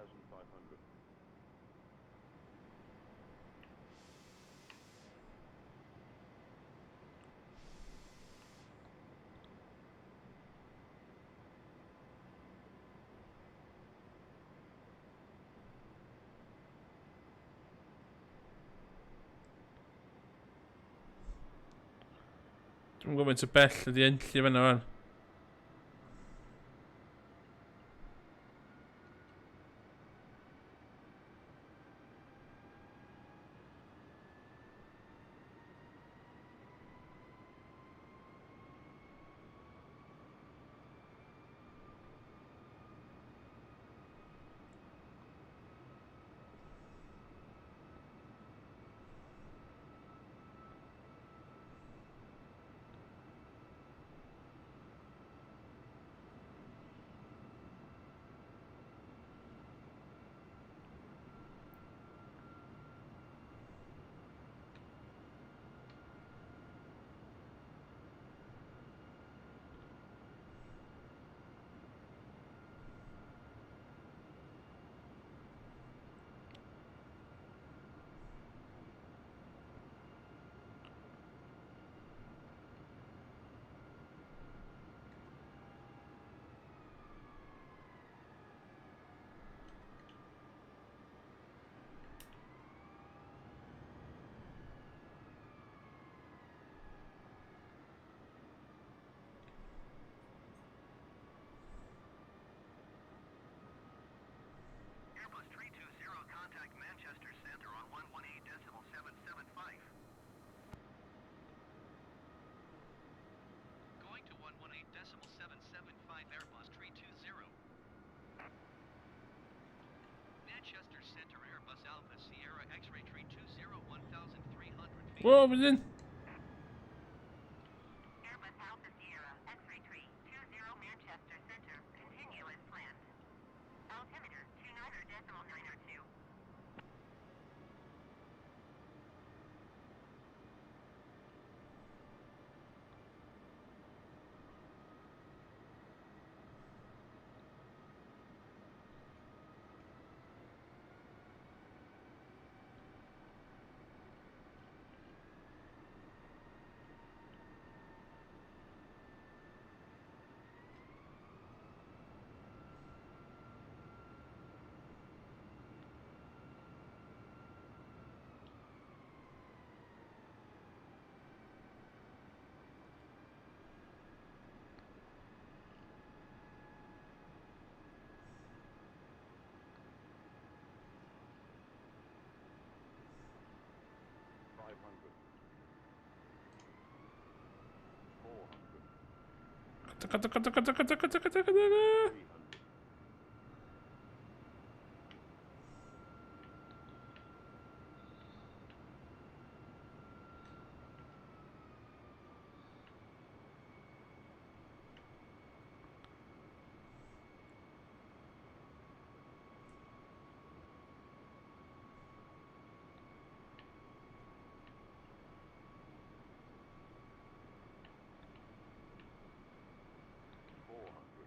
2,500. Dwi'n gwybod faint o bell ydi Enlli fan'na wan. Airbus 320, contact Manchester Center on 118.775. Going to 118.775 Airbus 320. Manchester Center Airbus Alpha Sierra X-ray 320 1,300 feet. Whoa, mynd in! Airbus Alpha Sierra, X-ray tree, 20 Manchester Center, continue as planned. Altimeter, 29.902. 500. 400. Taka, taka, taka, taka, taka, taka, taka, taka. 300. 400.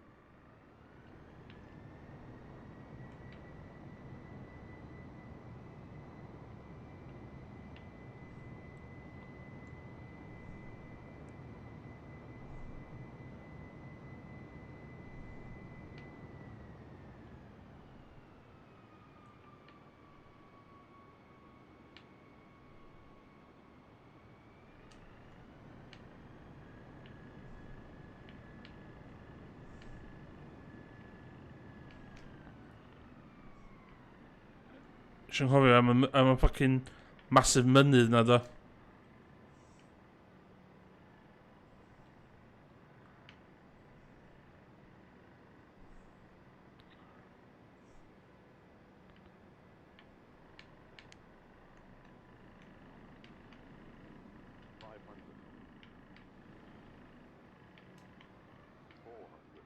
Sy'n cofio am y fucking massive mynydd na do. 500. 400.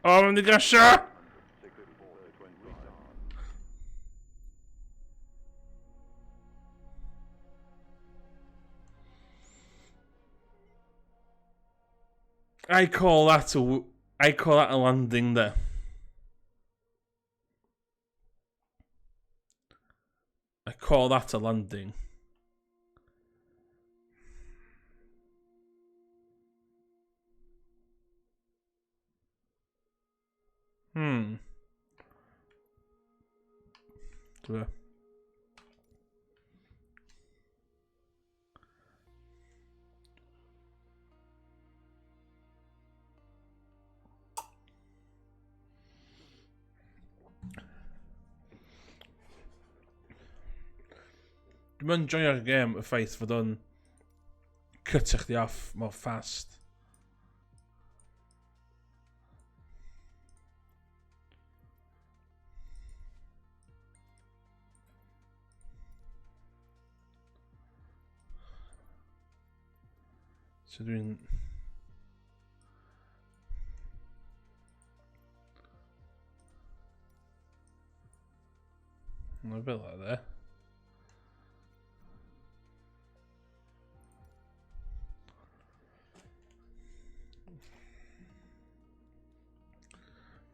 O, mae'n mynd i grasio! 64, 25. I call that a landing there. I call that a landing. Dwi. Dwi'n mynd joio'r gêm y ffaith fod o'n cutio chdi off mor fast. So dwi'n... Mae'n fel la, de.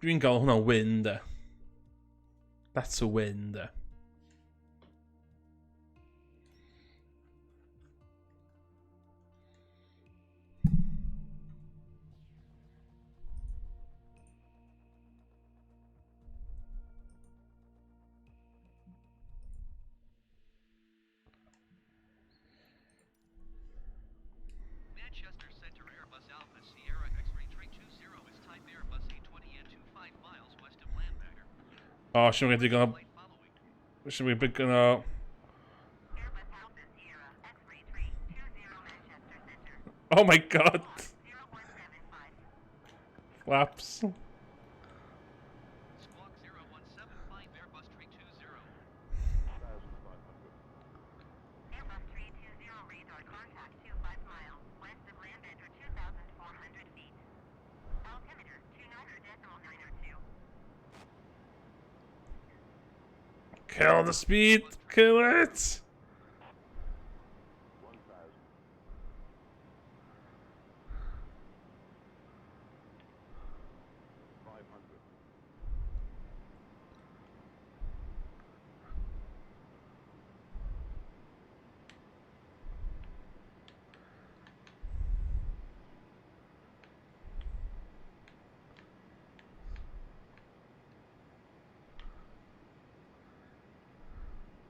Dwi'n gael hwnna win, de. That's a win, de. Manchester Center Airbus Alpha Sierra X-ray 320 is type Airbus A20 and 25 miles west of Landvetter. O, siwm wedi gael... Flight following. Siwm wedi big yno... Airbus Alpha Sierra X-ray 320 Manchester Center. Oh my god! 0175. Flaps. Squawk 0175 Airbus 320. 1,500. Airbus 320 radar contact 25 miles west of Landvetter 2,400 feet. Altimeter 29.902. Kill the speed! Kill it! 1,000. 500.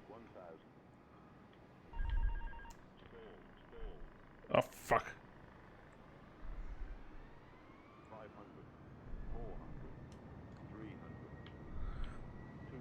1,000. Stall, stall. Oh, fuck. 500, 400, 300, 200. 500,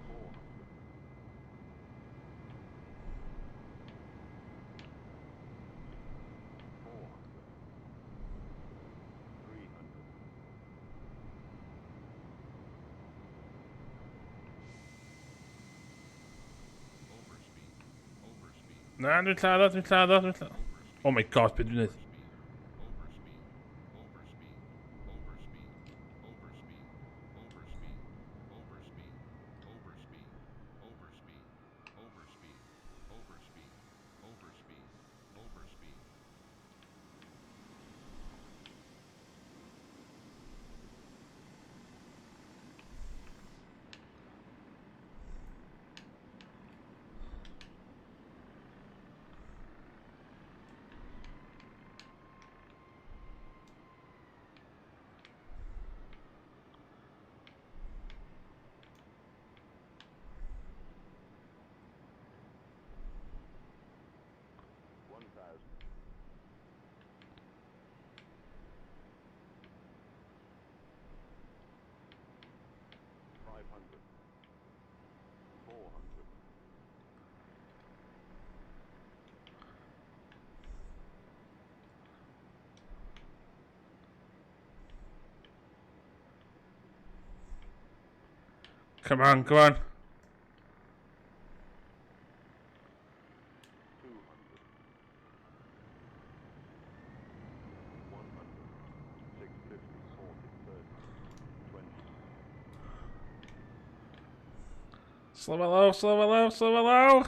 400, 400, 300, Overspeed. Overspeed. Na, dwi'n lladd o, dwi'n lladd o, dwi'n lladd o. Oh my god, beth dwi'n neud? Overspeed. Overspeed. Overspeed. Overspeed. Overspeed. Overspeed. Overspeed. Overspeed. Overspeed. Overspeed. Overspeed. Overspeed. Overspeed. Come on, come on. 200, 100, 6, 50, 40, 30, 20. Slow lawr, slow lawr, slow lawr. 100,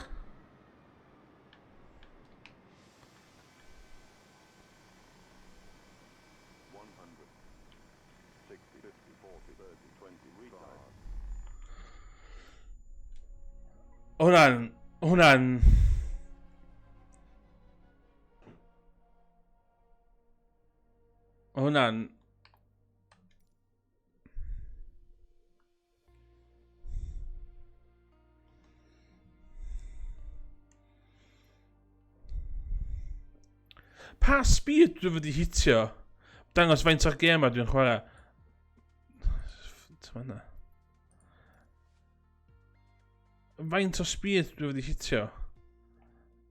60, 50, 40, 30, 20, retard. Hwnna'n... Hwnna'n... Hwnna'n... Pa speed dwi wedi hitio? Dangos faint o'r gêm dwi'n chwarae. Ti'n yna. Faint o speed dwi wedi hitio?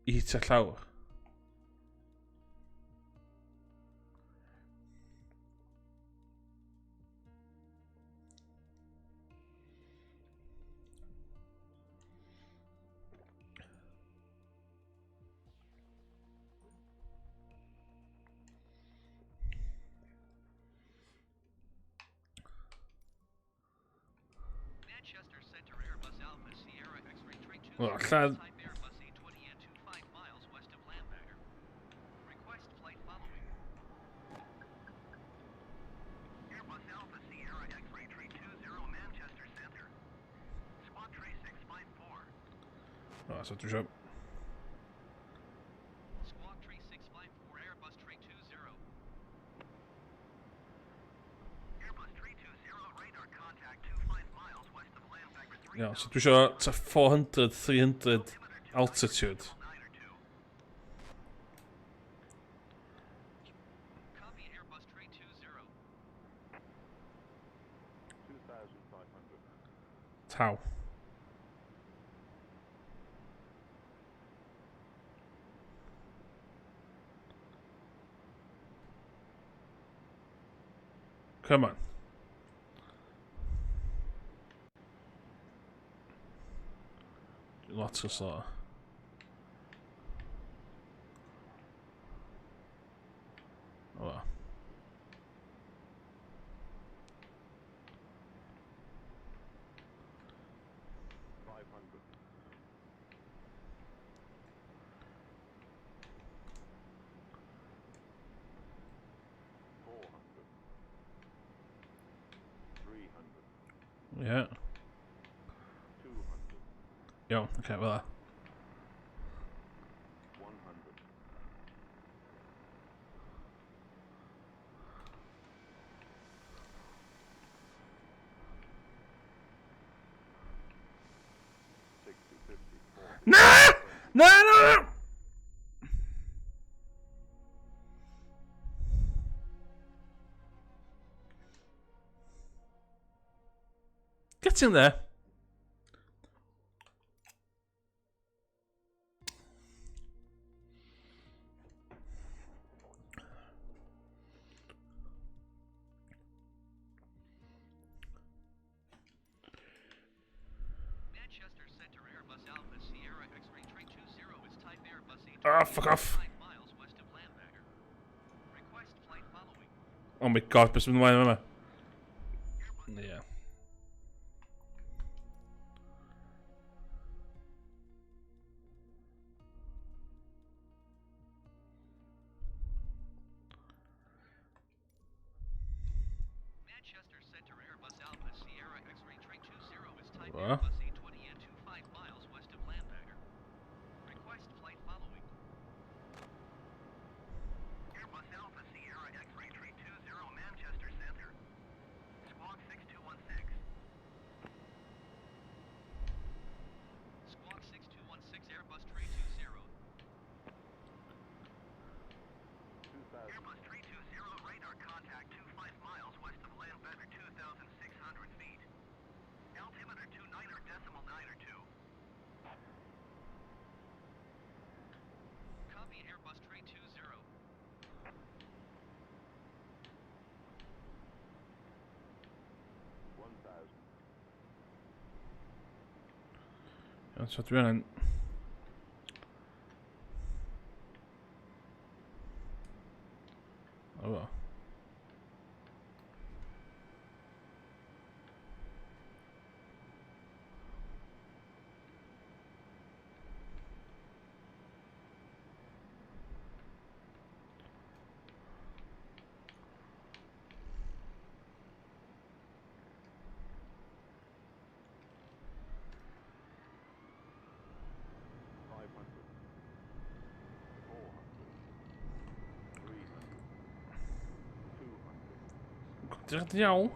I hitio llawr. Manchester Center Airbus Alpha Sierra X-ray 320 Wel, allan... type Airbus A20 and 25 miles west of Llanbagger. Request flight following. Airbus Alpha Sierra X-ray 320 Manchester Center. Squawk 3654. O, so dwi eisiau... Squawk 3654 Airbus 320. Airbus 320 radar contact 25 miles west of Llanbagger 3. Iawn, so dwi eisiau ta 400, 300 altitude. 902. Copy Airbus 320. 2,500. Taw. Come on. Lot o slow. Oh well. 500. 400, 300, Yeah. 200, Iawn, oce, fel 'a. 100, 60, 50, 40. Na! Na, na, na! Get in there. Manchester Center Airbus Alpha Sierra X-ray 320 is type Airbus A20 Ah, fuck off. 5 miles west of Llanbagger. Request flight following. Oh my god, beth sy'n mynd ymlaen yma? Yeah. Manchester Center Airbus Alpha Sierra X-ray 320 is type What? Airbus A20 and 25 miles west of Llanbagger. Request flight following. Airbus Alpha Sierra X-ray 320 Manchester Center. Squawk 6216. Squawk 6216 Airbus 320. 2,000. Airbus 320 radar contact 25 miles west of Llanbedr 2,600 feet. Altimeter 29.92. Copy Airbus 320. 1,000. So dwi angen... O fo. Diolch yn iawn.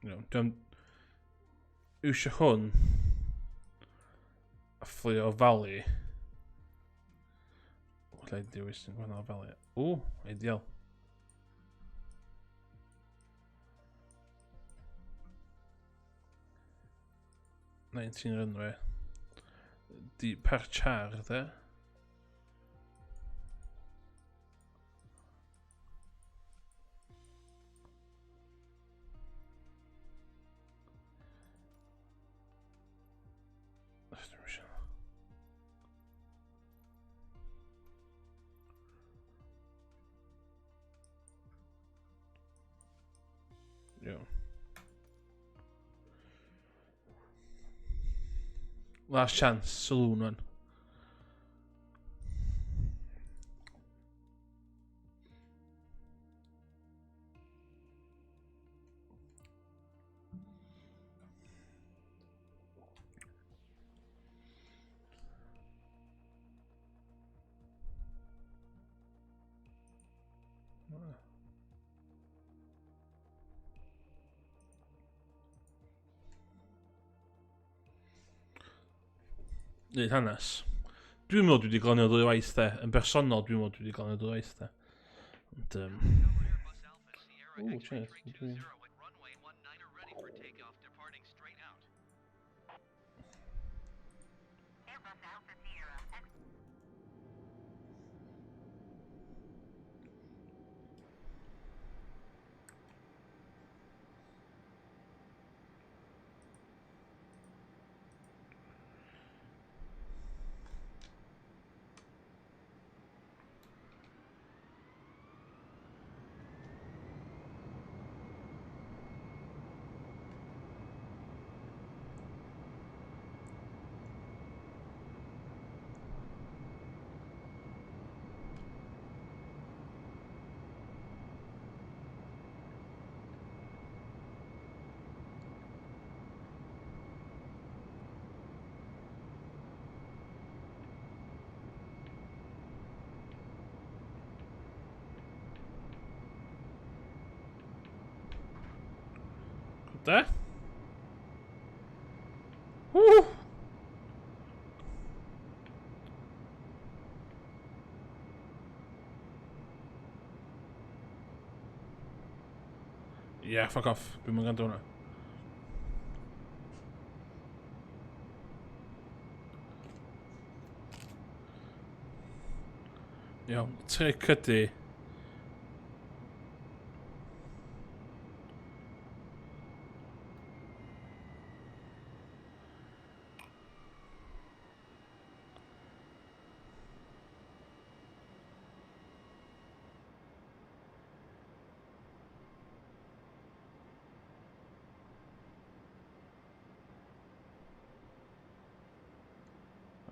Iawn, dwi'n iwsio hwn a fflio o falu. Alla i dewis yn gwahanol falu. O, ideal. 19 runway. Di parchar, de. Iawn. Last chance, saloon one. Neud hanes. Dwi'n meddwl dwi wedi glanio ddwy waith de. Yn bersonol dwi'n meddwl dwi wedi glanio ddwy waith de. Ond, Ooh, cheers. Dwi'n... De? Woo! Yeah, fuck off. Dwi'n mynd gwrando hwnna. Iawn, tric ydy...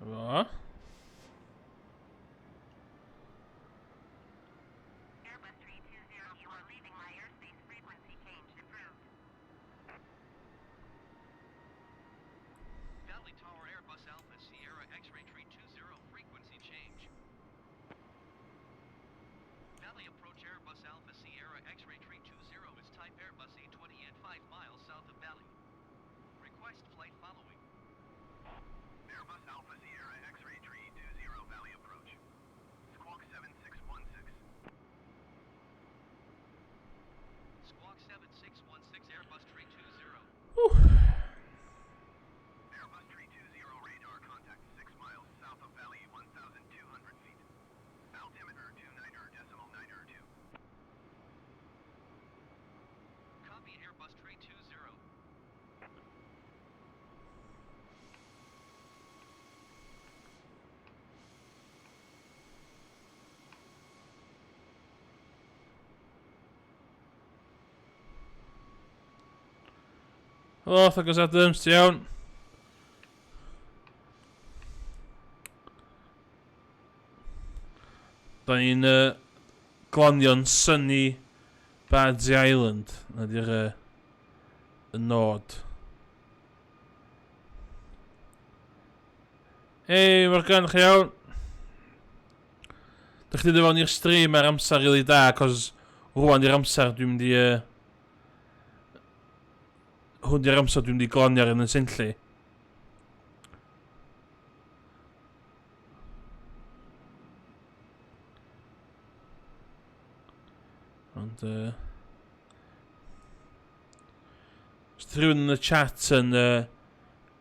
Efo. Ww. Airbus 320 radar contact 6 miles south of Valley, 1,200 feet. Altimeter 29.92. Copy Airbus 320. Helo, Thagos Adams, ti iawn? Da ni'n uh, glanio'n Sunny Bardsey Island. Na di'r uh, y nod. Hei, Morgan, chi iawn? Dych chi ddod i'r stream ar amser rili da, cos rwan i'r amser dwi'n mynd i... Uh, hwn di'r amser dwi'n mynd i glanio ar Ynys Enlli. Ond... Uh, Os rhywun yn y chat yn uh,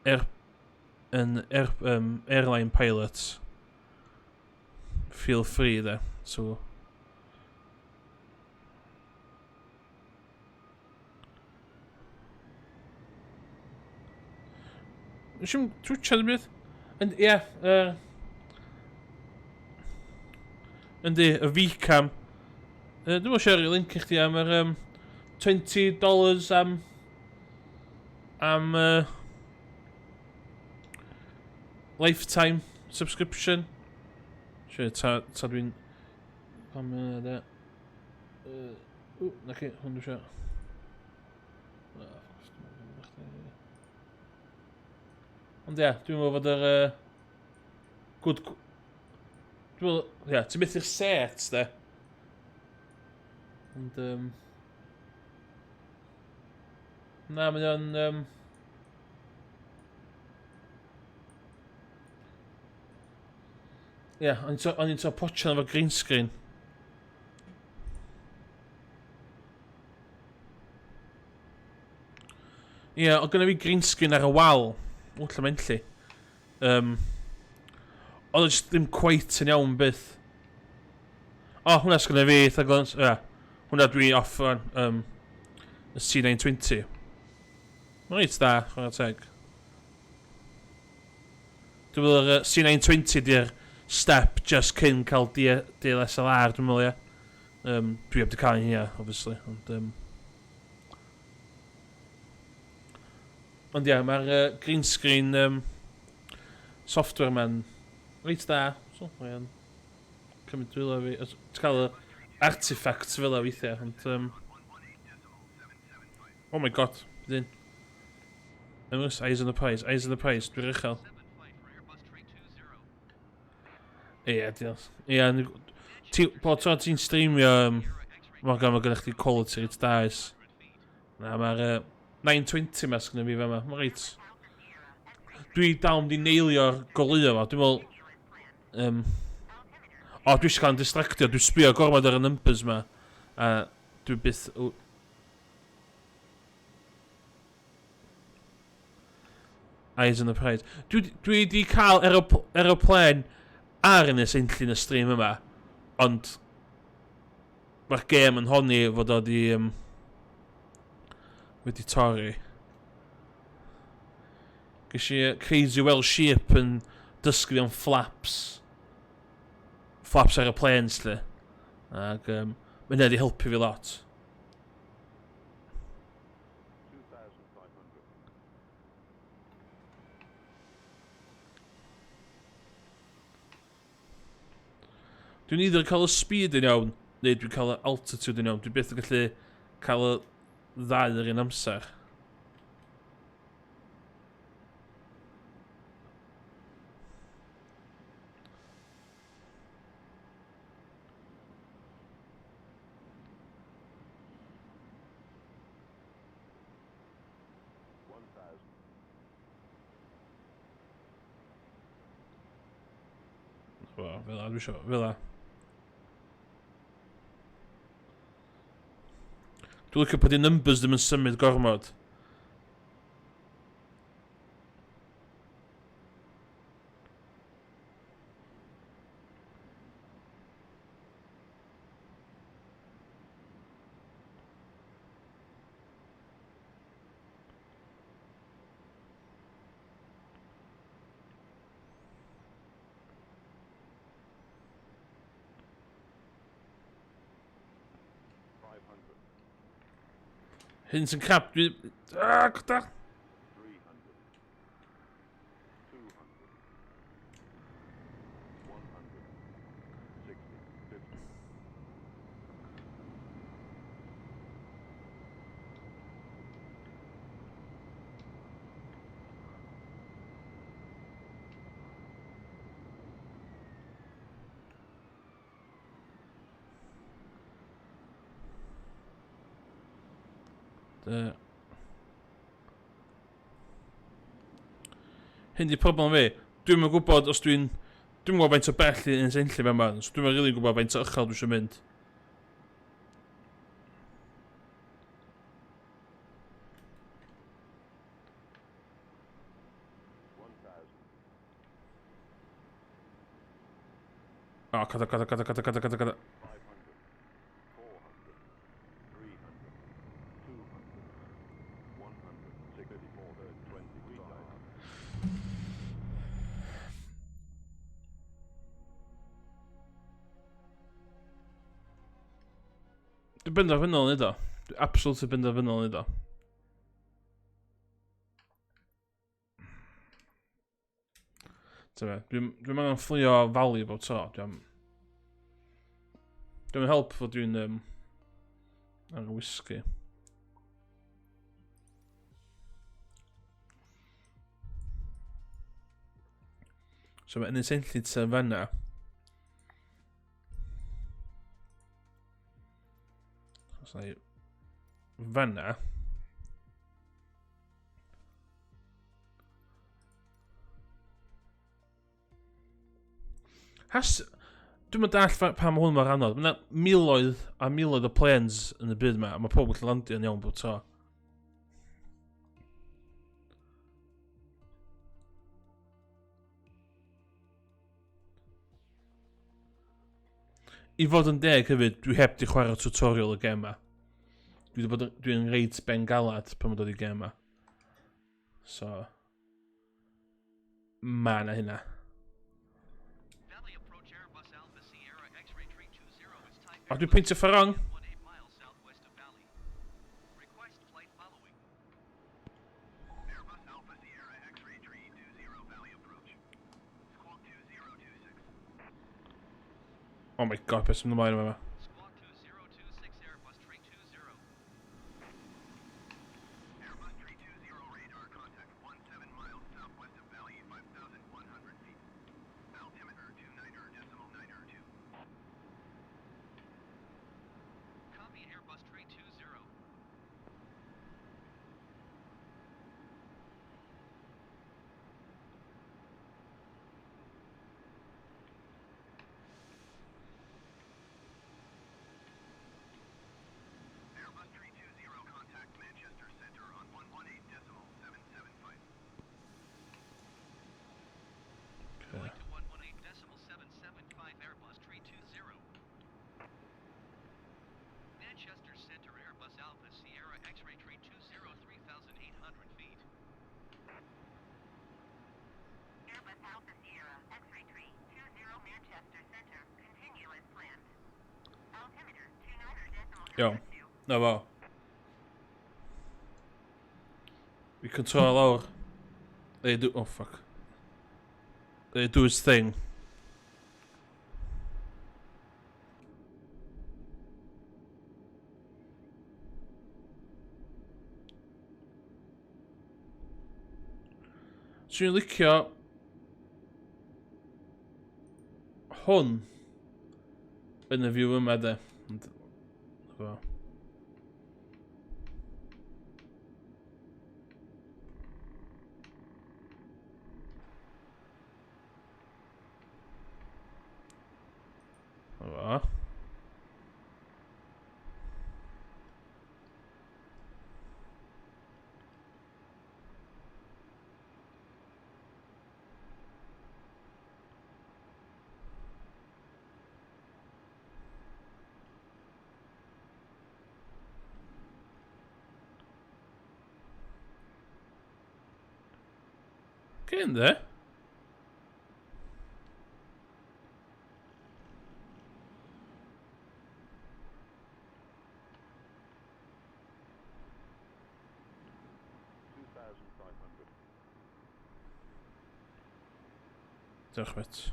air, yn air, um, airline pilot, feel free de. So, Nes i'm twtio ddim byd. Yndi, ie. Uh, yndi, y V-cam. Uh, dwi'n meddwl share link i chdi am yr um, $20 am... am... Uh, lifetime subscription. Sure, ta, ta dwi'n... Pam yna de. Uh, ww, na chi, hwn dwi eisiau. Ond ie, dwi'n meddwl fod yr... Uh, good... Dwi'n meddwl, ie, yeah, ti'n methu'r set, de. Ond, um, na, mae o'n... Um, Ie, yeah, o'n i'n trio potsian efo green screen. Ie, yeah, oedd gynna fi green screen ar y wal. O, lle mae'n lle. Um, oedd o just ddim quite yn iawn byth. O, oh, hwnna sgynna fi, eitha glans. Ie, yeah. Hwnna dwi off on, um, y C920. Mae'n reit da, chwarae teg. Dwi'n meddwl yr C920 di'r step just cyn cael DSLR, dwi'n meddwl, ie. Um, dwi heb di cael un hynna, obviously, ond... Um, ond ie, yeah, mae'r uh, green screen um, software ma'n reit da. So, mae'n cymryd dwylo fi. Ti'n cael y artifacts fel la weithiau, ond... Um, oh my god, dyn. Emrys, eyes on the prize, eyes on the prize, dwi'n uchel. Ie, yeah, diolch. Ie, yeah, ti, po tro ti'n streamio, um, mae gan mae gennych chdi quality reit da oes. Na, mae'r uh, 920 ma sgynny fi fama, mae'n reit. Dwi dal mynd i neilio'r goleuo fo, dwi'n meddwl... Um, o, dwi eisiau cael yn distractio, dwi'n sbio gormod ar y numbers ma. A dwi byth... Eyes on the prize. Dwi, dwi di cael aerop aeroplane ar Ynys Enlli y stream yma, ond mae'r gêm yn honni fod o di, um, wedi torri. Ges i Crazy Welsh Sheep yn dysgu fi am flaps. Flaps aeroplanes, lle. Ac um, mae hynna wedi helpu fi lot. Dwi'n either cael y speed yn iawn, neu dwi'n cael y altitude yn iawn. Dwi'n byth yn gallu cael y ddau yr un amser. Wel, fel la, dwi isio, fel la. Dwi'n licio bod i numbers ddim yn symud gormod. Hyn sy'n crap, dwi... Ah, gyda! 300, 200, 100, 60, 50. De. Hyn di problem fi. Dwi'm yn gwybod os dwi'n... Dwi'm yn gwybod faint o bell i Ynys Enlli fe yma, so dwi'm yn rili gwybod faint o uchel dwi eisiau mynd. O, cada, cada, cada, cada, cada, cada, cada. 500, 400, 300, 200, 100, 64, 20, Dwi'n benderfynol neud o. Dwi'n absolutely benderfynol neud o. Ti'n dwi'n dwi angen fflio falu bob tro. Dwi'n Dwi'n help fod dwi'n angen whisky. So mae Ynys Enlli tua fanna. Os na i fanna. Has... Dwi'n mynd all pam hwn mor anodd. Mae yna miloedd a miloedd o planes yn y byd yma, a mae pob yn gallu landio yn iawn bob tro. I fod yn deg hefyd, dwi heb di chwarae tutorial y gem ma. Dwi wedi bod yn, dwi'n reit bengalad pan mae'n dod i gem ma. So, ma na hynna. O, dwi'n pwyntio ffordd wrong. Oh my god, beth sy'n ymlaen yma? Copy Airbus 320. Airbus 320 contact Manchester Center on 118.775. Okay. Going to 118.775 Airbus 320. Manchester Center Airbus Alpha Sierra X-ray 320 3,800 feet. Airbus Alpha Sierra X-ray 320 Manchester Center. Continue as planned. Altimeter 29.02. Iawn. Na fo. We control lawr. They do... Oh, fuck. They do his thing. Swn i'n licio hwn yn y view yma de. Ond, efo. Efo. Get in there. 1,500. Diolch, mate.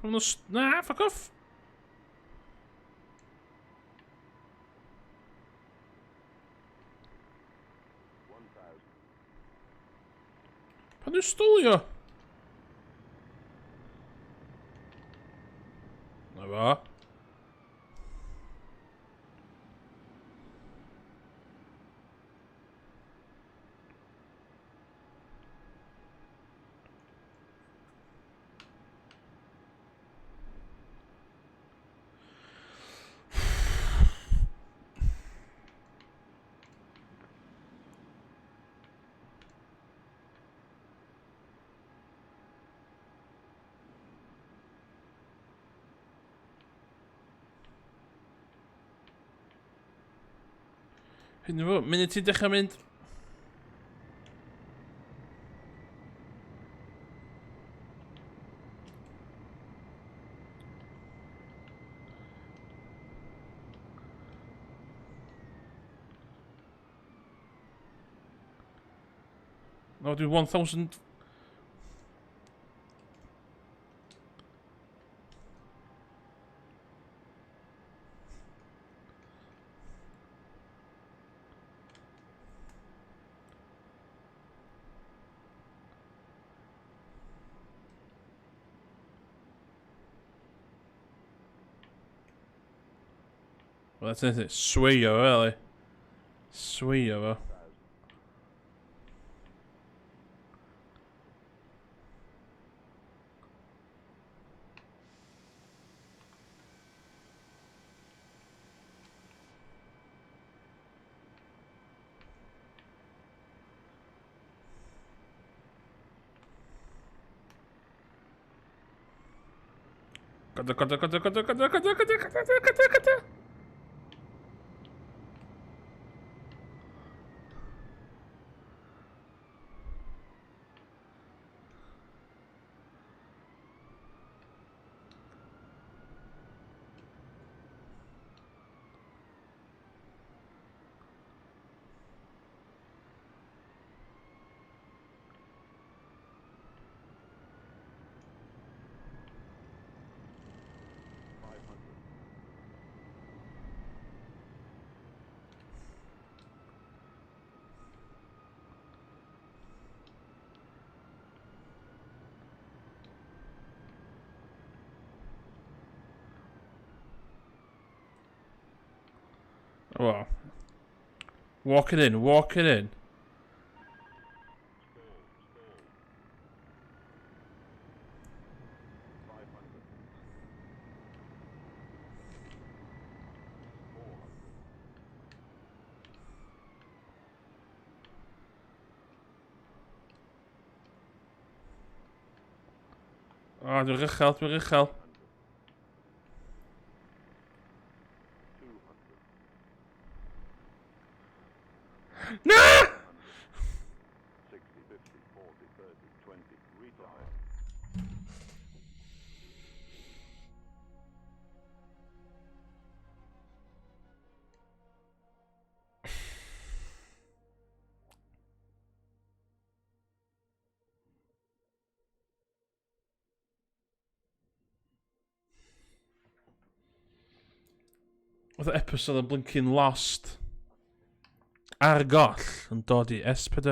Pam nhw... Na, fuck off! Pam nhw'n stolio? Na fo. Hyn o, munud ti'n dechrau mynd... No, dwi 1,000... Well, that's it. Swio, really. Swio, fo. Gada, gada, gada, gada, gada, gada, gada, gada, gada, gada. Well, walk it in, walk it in. O, oh, dwi'n rychel, dwi'n rychel. Na! 60, 50, 40, 30, 20, retire. Oedd y episode yn blinking Lost ar goll yn dod i S4C.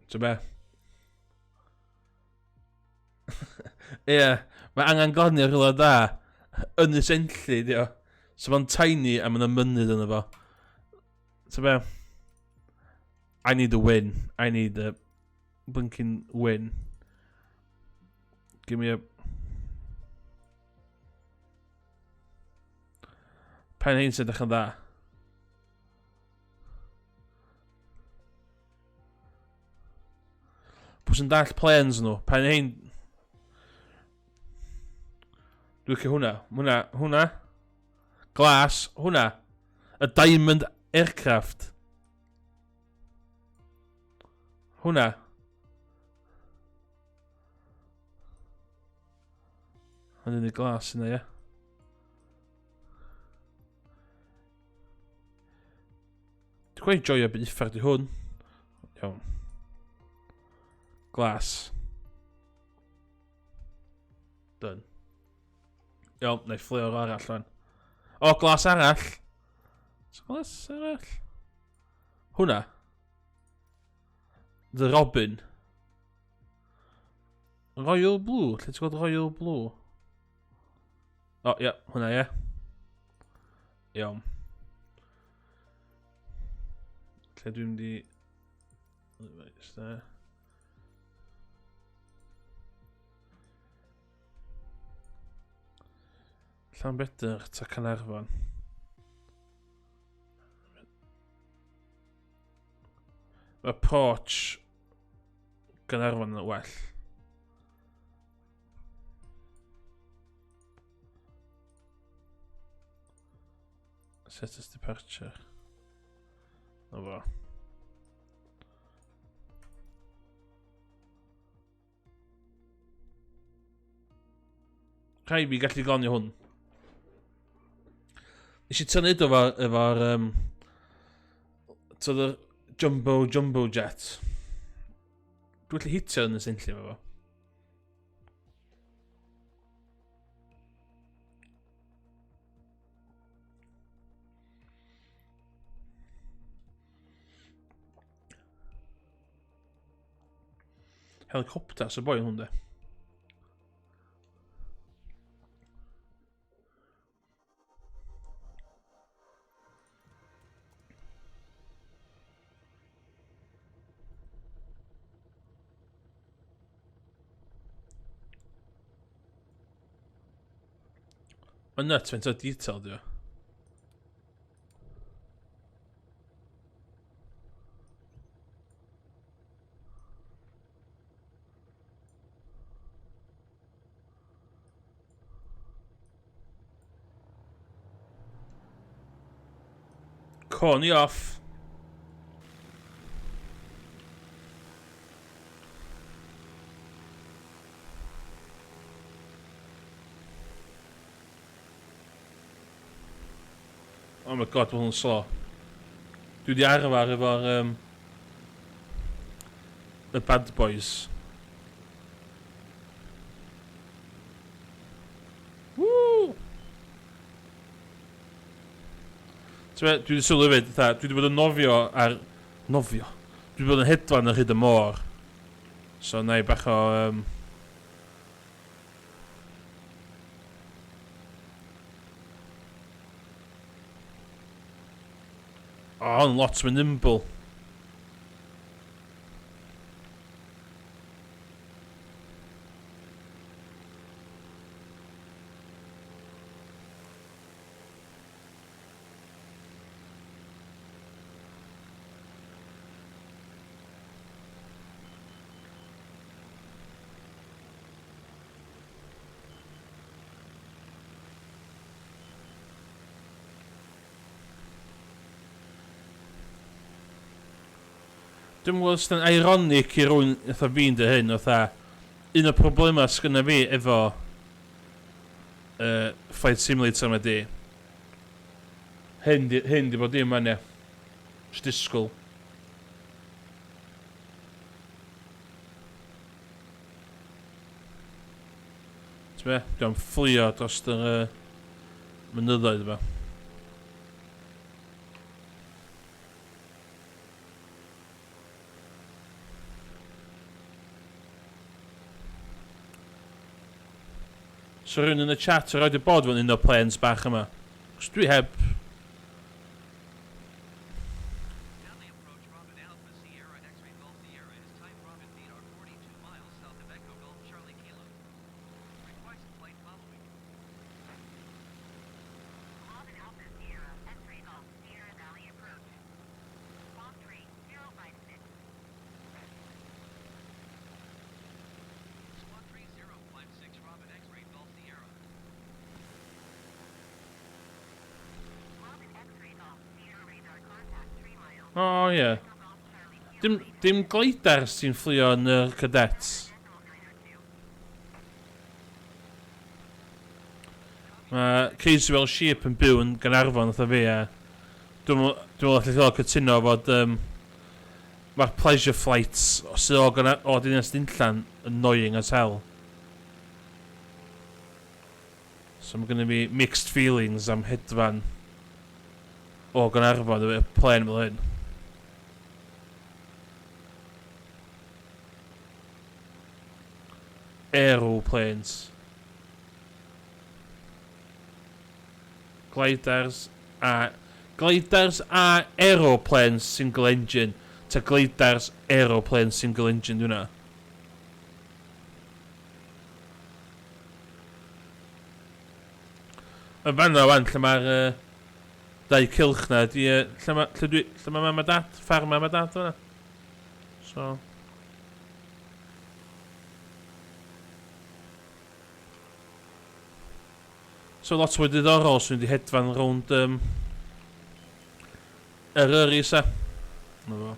Ti'n be? Ie, yeah, mae angen glanio rhywle da. Ynys Enlli, di o. So mae'n tiny a mae'n mynydd yna fo. Ti'n be? I need a win. I need a blinking win. Give me a... Pen hyn sy'n edrych yn dda. Pwy sy'n dall planes nhw? Pen hyn... Dwi'n licio hwnna. Hwnna. Hwnna. Glas. Hwnna. Y Diamond Aircraft. Hwnna. Ond unig glas yna, ie. Dwi'n gweud joio byd uffar di hwn. Iawn. Glas. Done. Iawn, na i fflio o'r arall fan. O, glas arall! So glas arall? Hwna. The Robin. Royal Blue? Lle ti'n gweld Royal Blue? O, oh, ie, yeah, hwnna, ie. Yeah. Iawn. Lle dwi'n mynd i... There. Llanbedr ta Caernarfon. Mae porch Gaernarfon yn well. Set as departure. Na fo. Rhaid fi gallu glanio hwn. Nes i tynnu do efo'r... Efo Tyd yr jumbo, jumbo jet. Dwi'n gallu hitio yn y senlli efo fo. Helicopter, so boi yn hwn de. Mae'n nuts faint o detail di o. Corny off. Oh my god, mae hwn yn slo. Dwi wedi arfer efo'r um, y bad boys. Woo! Dwi wedi sylwi hefyd, fatha, dwi wedi bod yn nofio ar... Nofio? Dwi wedi bod yn hedfan ar hyd y môr. So, na i bach o... Um, O, oh, lot mwy nimble. Dwi'n gwybod os yna'n ironic i rwy'n fatha fi'n dy hyn, fatha un o'r problemau sgynna fi efo uh, Flight Simulator yma di. Hyn di, hyn di bod dim man, ie. Just disgwyl. Ti'n be? Dwi am fflio dros yr uh, mynyddoedd yma. So rhywun yn y chat yn rhaid i bod fan un o'r planes bach yma. Cos dwi heb... Valley approach Robin Alpha Sierra X-ray Golf Sierra is type Robin VR 42 miles south of Echo Golf Charlie Kilo. Request flight following. Robin Alpha Sierra, X-ray Golf Sierra Valley approach. Squawk 3056. Squawk 3056 Robin X-ray Golf Sierra. Robin X-ray Golf Sierra radar contact 3 miles. O oh, ie. Yeah. Echo Golf Charlie Kilo Dim, dim gliders sy'n fflio yn y cadets. decimal 902. Mae Crazy Well Sheep yn byw yn Gaernarfon fatha fi a dwi'n meddwl dwi'n meddwl allai gael cytuno fod um, mae'r pleasure flights sydd o, Gaerna- o Dinas Dinllan annoying as hell. So mae gennym fi mixed feelings am hedfan o Gaernarfon efo plane fel hyn. Aeroplanes. Gliders a... Gliders a aeroplanes single engine. Ta gliders aeroplanes single engine dwi'n hwnna. Yn fanna wan, lle mae'r uh, dau cylch na, di, uh, lle mae lle dwi, lle mae mam a dad, ffarm mam a dad fanna. So... So lot fwy diddorol sy'n wedi hedfan rownd um, Eryri sa. Na fo.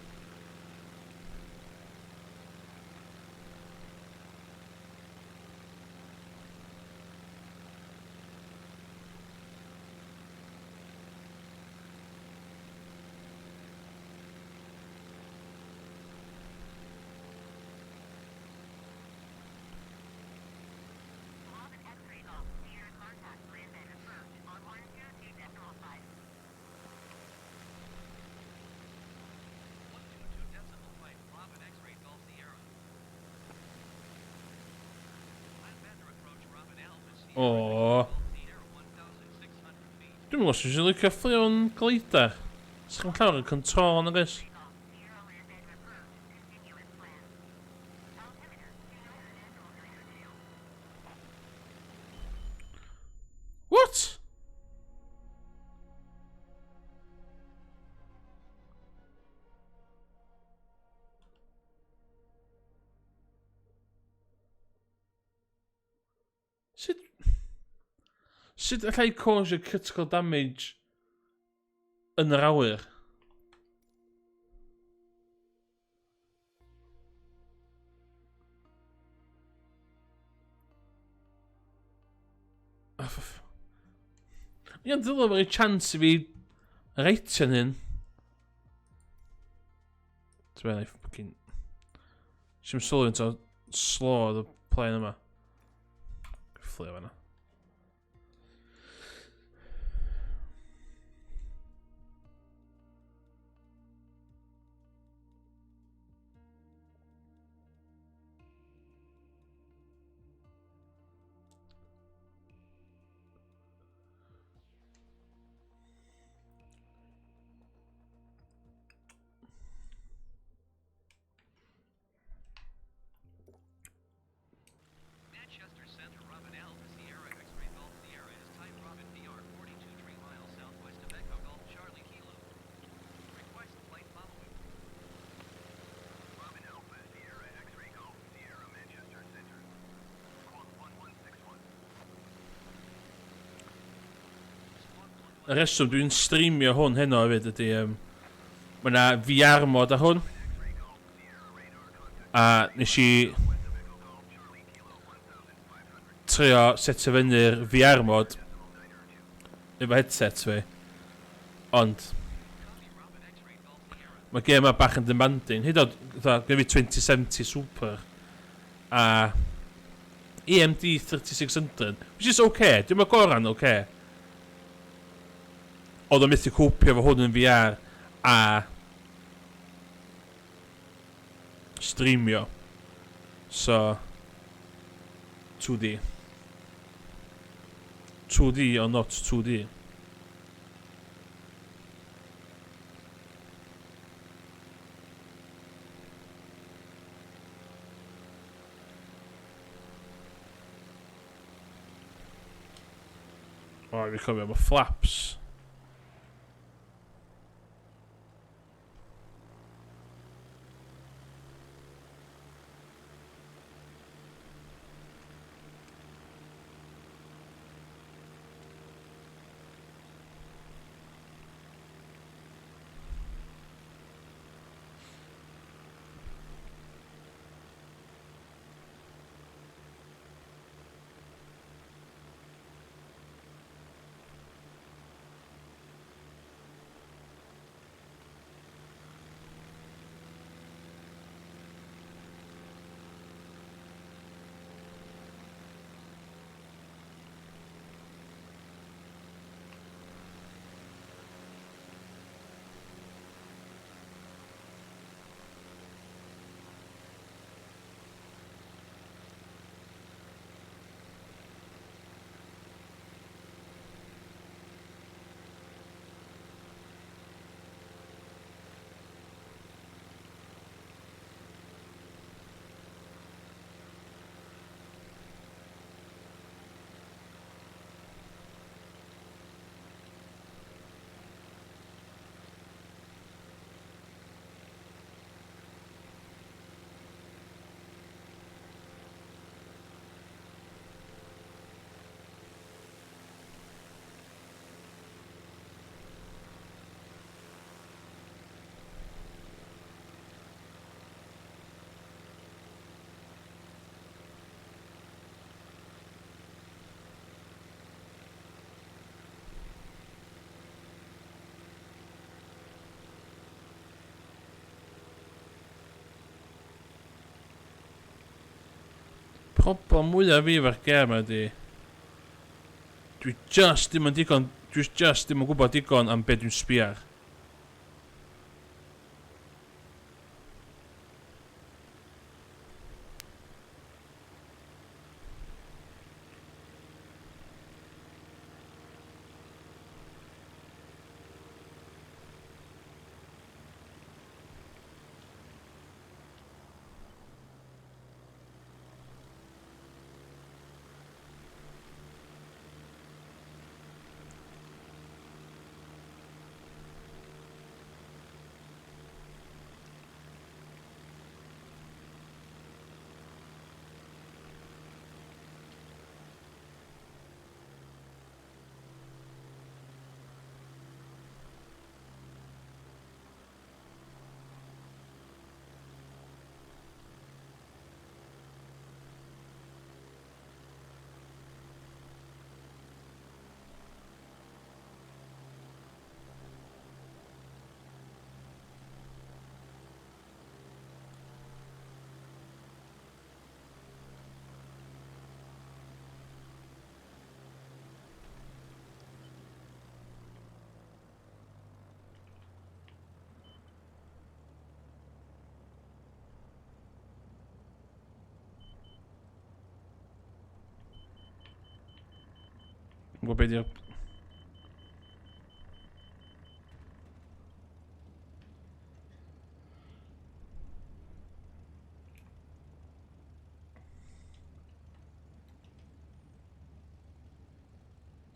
Robin X-ray Golf Sierra contact land at approach on 122.5. 122.5 Robin X-ray Golf Sierra. Landvetter approach Robin Alpha Sierra O. Golf Sierra 1600 feet. Dwi'n meddwl os dwi'n licio fflio'n glider. Sa'ch chi'n llawer yn control nag oes? Golf Sierra land at approach. Continue as planned. Altimeter 29.902. What? Sut... Sut allai cause critical damage yn yr awyr? Oh, for Ie, dylai fod chance i fi reitio'n hyn. Ti'n meddwl, fucking... Si'n sylwi yn slow oedd y plane yma. Fflio fanna. Manchester Center Robin Alpha Sierra X-ray Golf Sierra is type Robin VR 42 3 miles southwest of Echo Golf Charlie Kilo. Request flight following. Robin Alpha Sierra X-ray Golf Sierra Manchester Center. Squawk 1161. Squawk Y reswm dwi'n streamio hwn heno hefyd ydy... Um, mae yna VR mod ar hwn. A nes i trio setio fyny'r VR mod efo headset fi. Ond mae gêm yma bach yn demanding. Hyd oed, fatha, gen fi 2070 Super a AMD 3600, which is okay, dwi'n meddwl gora'n okay. Oedd o'n methu cwpio efo hwn yn VR a streamio. So, 2D. 2D or not 2D. O, fi cofio, mae flaps. Problem mwyaf fi efo'r gêm ydy, dwi just ddim yn digon, dwi just ddim yn gwybod digon am be dwi'n sbio ar. Dwi'n gwybod beth di'r...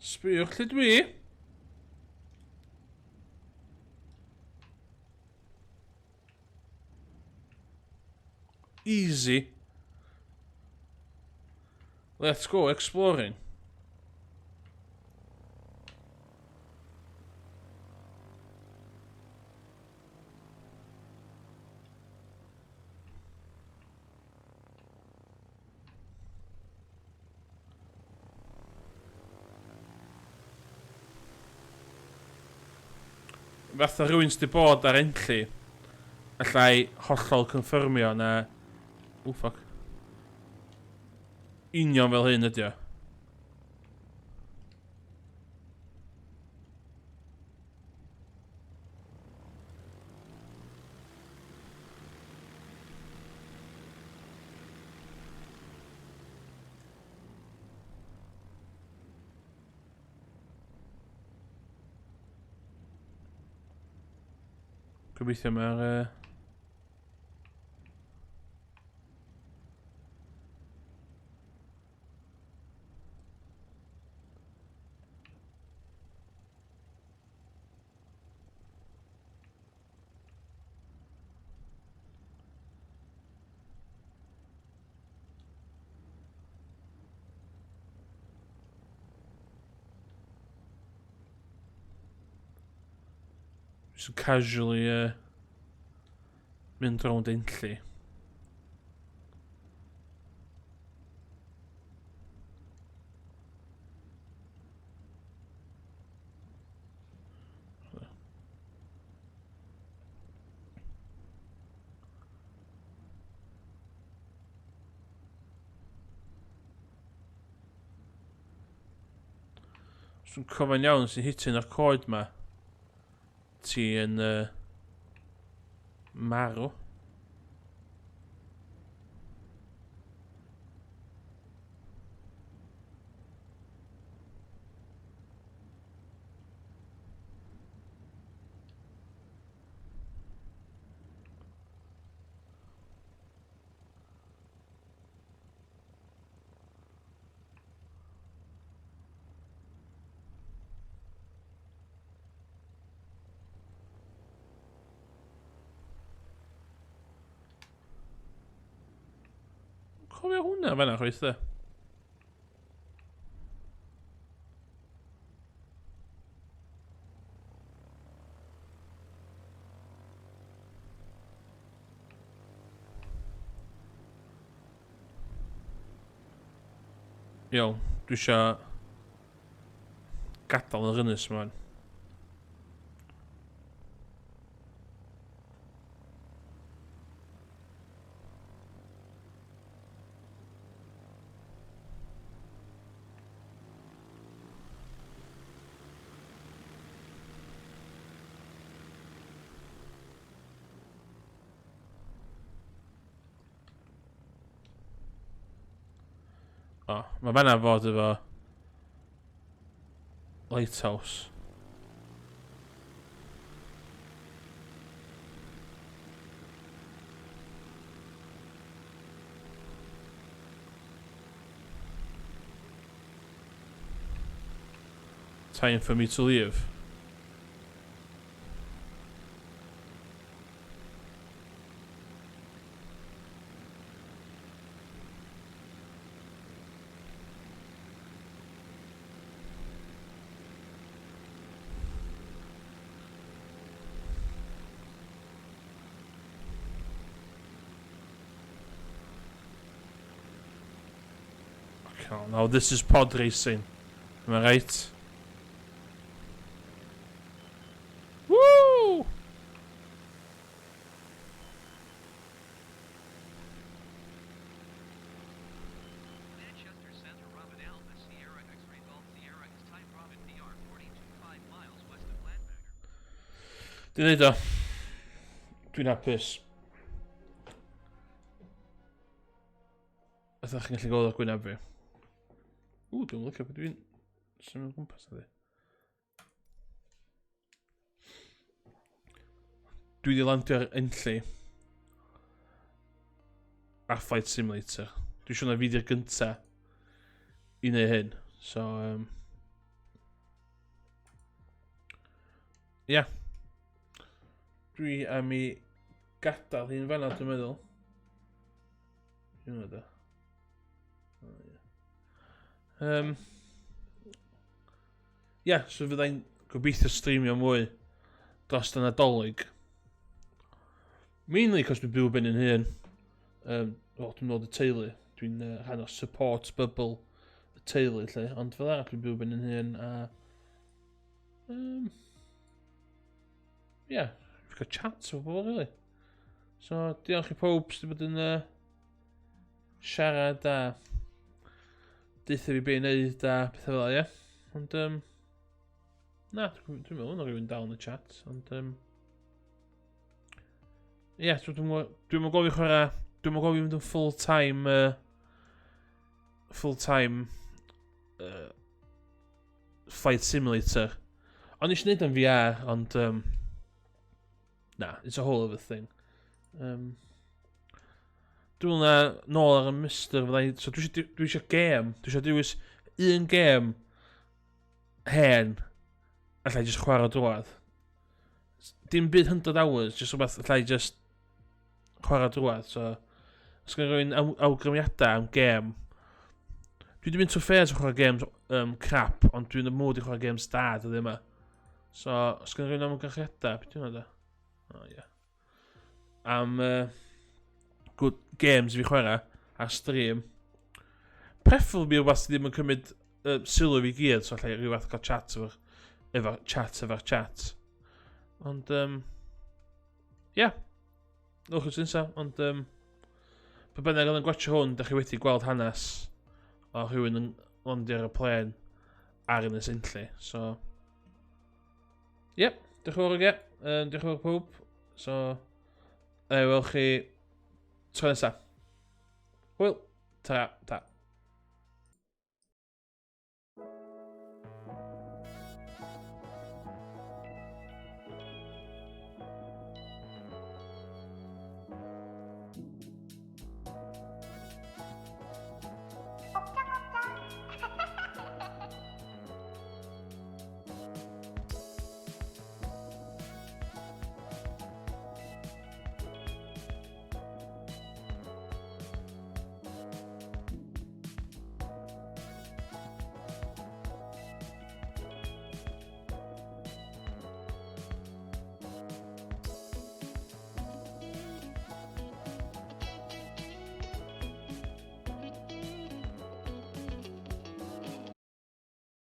Sbïwch lle dwi. Easy. Let's go exploring. Fatha rhywun sydd wedi bod ar Enlli, allai hollol confirmio na... Oh, fuck. Union fel hyn ydi o. Gobeithio mae'r... Uh, Just casually uh, mynd rownd Enlli. Os dwi'n cofio'n iawn, sy'n hityn ar coed ma. Ti yn uh, marw. Cofio hwnna fan'na chwaith de. Iawn, dwi eisiau gadael yr ynys yma. O, mae fanna fod efo lighthouse. Time for me to leave. Okay, now this is pod racing. Am I right? Woo! Manchester Center Robin Alpha Sierra X-ray Golf Sierra is type Robin PR 42 5 miles west of Llanfair. Dwi'n neud o. Dwi'n hapus. Ydych chi'n gallu gweld o'r gwyneb fi. Ww, dwi'n licio beth dwi'n symud o gwmpas ydi. Dwi wedi landio ar Enlli ar Flight Simulator. Dwi'n siŵr na fi di'r gynta i wneud hyn. So, um, yeah. Dwi am i gadael hi'n fanna, dwi'n meddwl. Dwi'n meddwl. Oh, yeah. Um, yeah, so fyddai'n gobeithio streamio mwy dros y Nadolig. Mainly cos dwi'n byw ben yn hun. Um, well, dwi'n nod y teulu. Dwi'n uh, rhan o support bubble y teulu, lle. Ond fel arall dwi'n byw ben yn hun a... Um, yeah, we've got chats o bobl, really. So, diolch i pob sydd wedi bod yn uh, siarad a deutha fi be i wneud a pethau fel 'na, ie. Ond, um, na, dwi'n dwi meddwl yna rhywun dal yn y chat, ond, um, ie, yeah, dwi'n dwi, dwi gofio chwarae, dwi'n gofio mynd yn full-time, uh, full-time uh, flight simulator. Ond eisiau gwneud yn VR, ond, um, Na, it's a whole other thing. Um, dwi'n meddwl na nôl ar y mister fyddai... So dwi eisiau, dwi eisiau gêm. Dwi eisiau dewis un gêm hen allai jyst chwarae drwad. Dim byd 100 hours, jyst rhywbeth allai just chwarae drwad. So, os gen rhywun awgrymiadau am gêm, dwi wedi mynd trwy ffes o chwarae games crap, ond dwi'n y mood i chwarae games da dyddi yma. So, os gen rhywun awgrymiadau, beth dwi'n da? Oh, yeah. Am good games i fi chwarae ar stream. Preferably rhywbeth sydd ddim yn cymryd sylw fi gyd, so allai rhyw fath cael chat efo'r efo chat efo'r chat. Ond, yeah. Newch chi'n nesa, ond pa bynnag oedd yn gwatio hwn, da chi wedi gweld hanes o rhywun yn landio ar y plen ar Ynys Enlli. So, yep, diolch yn fawr oge. Diolch yn fawr pawb. So, na i weld chi tro nesa. Hwyl, ta, ta.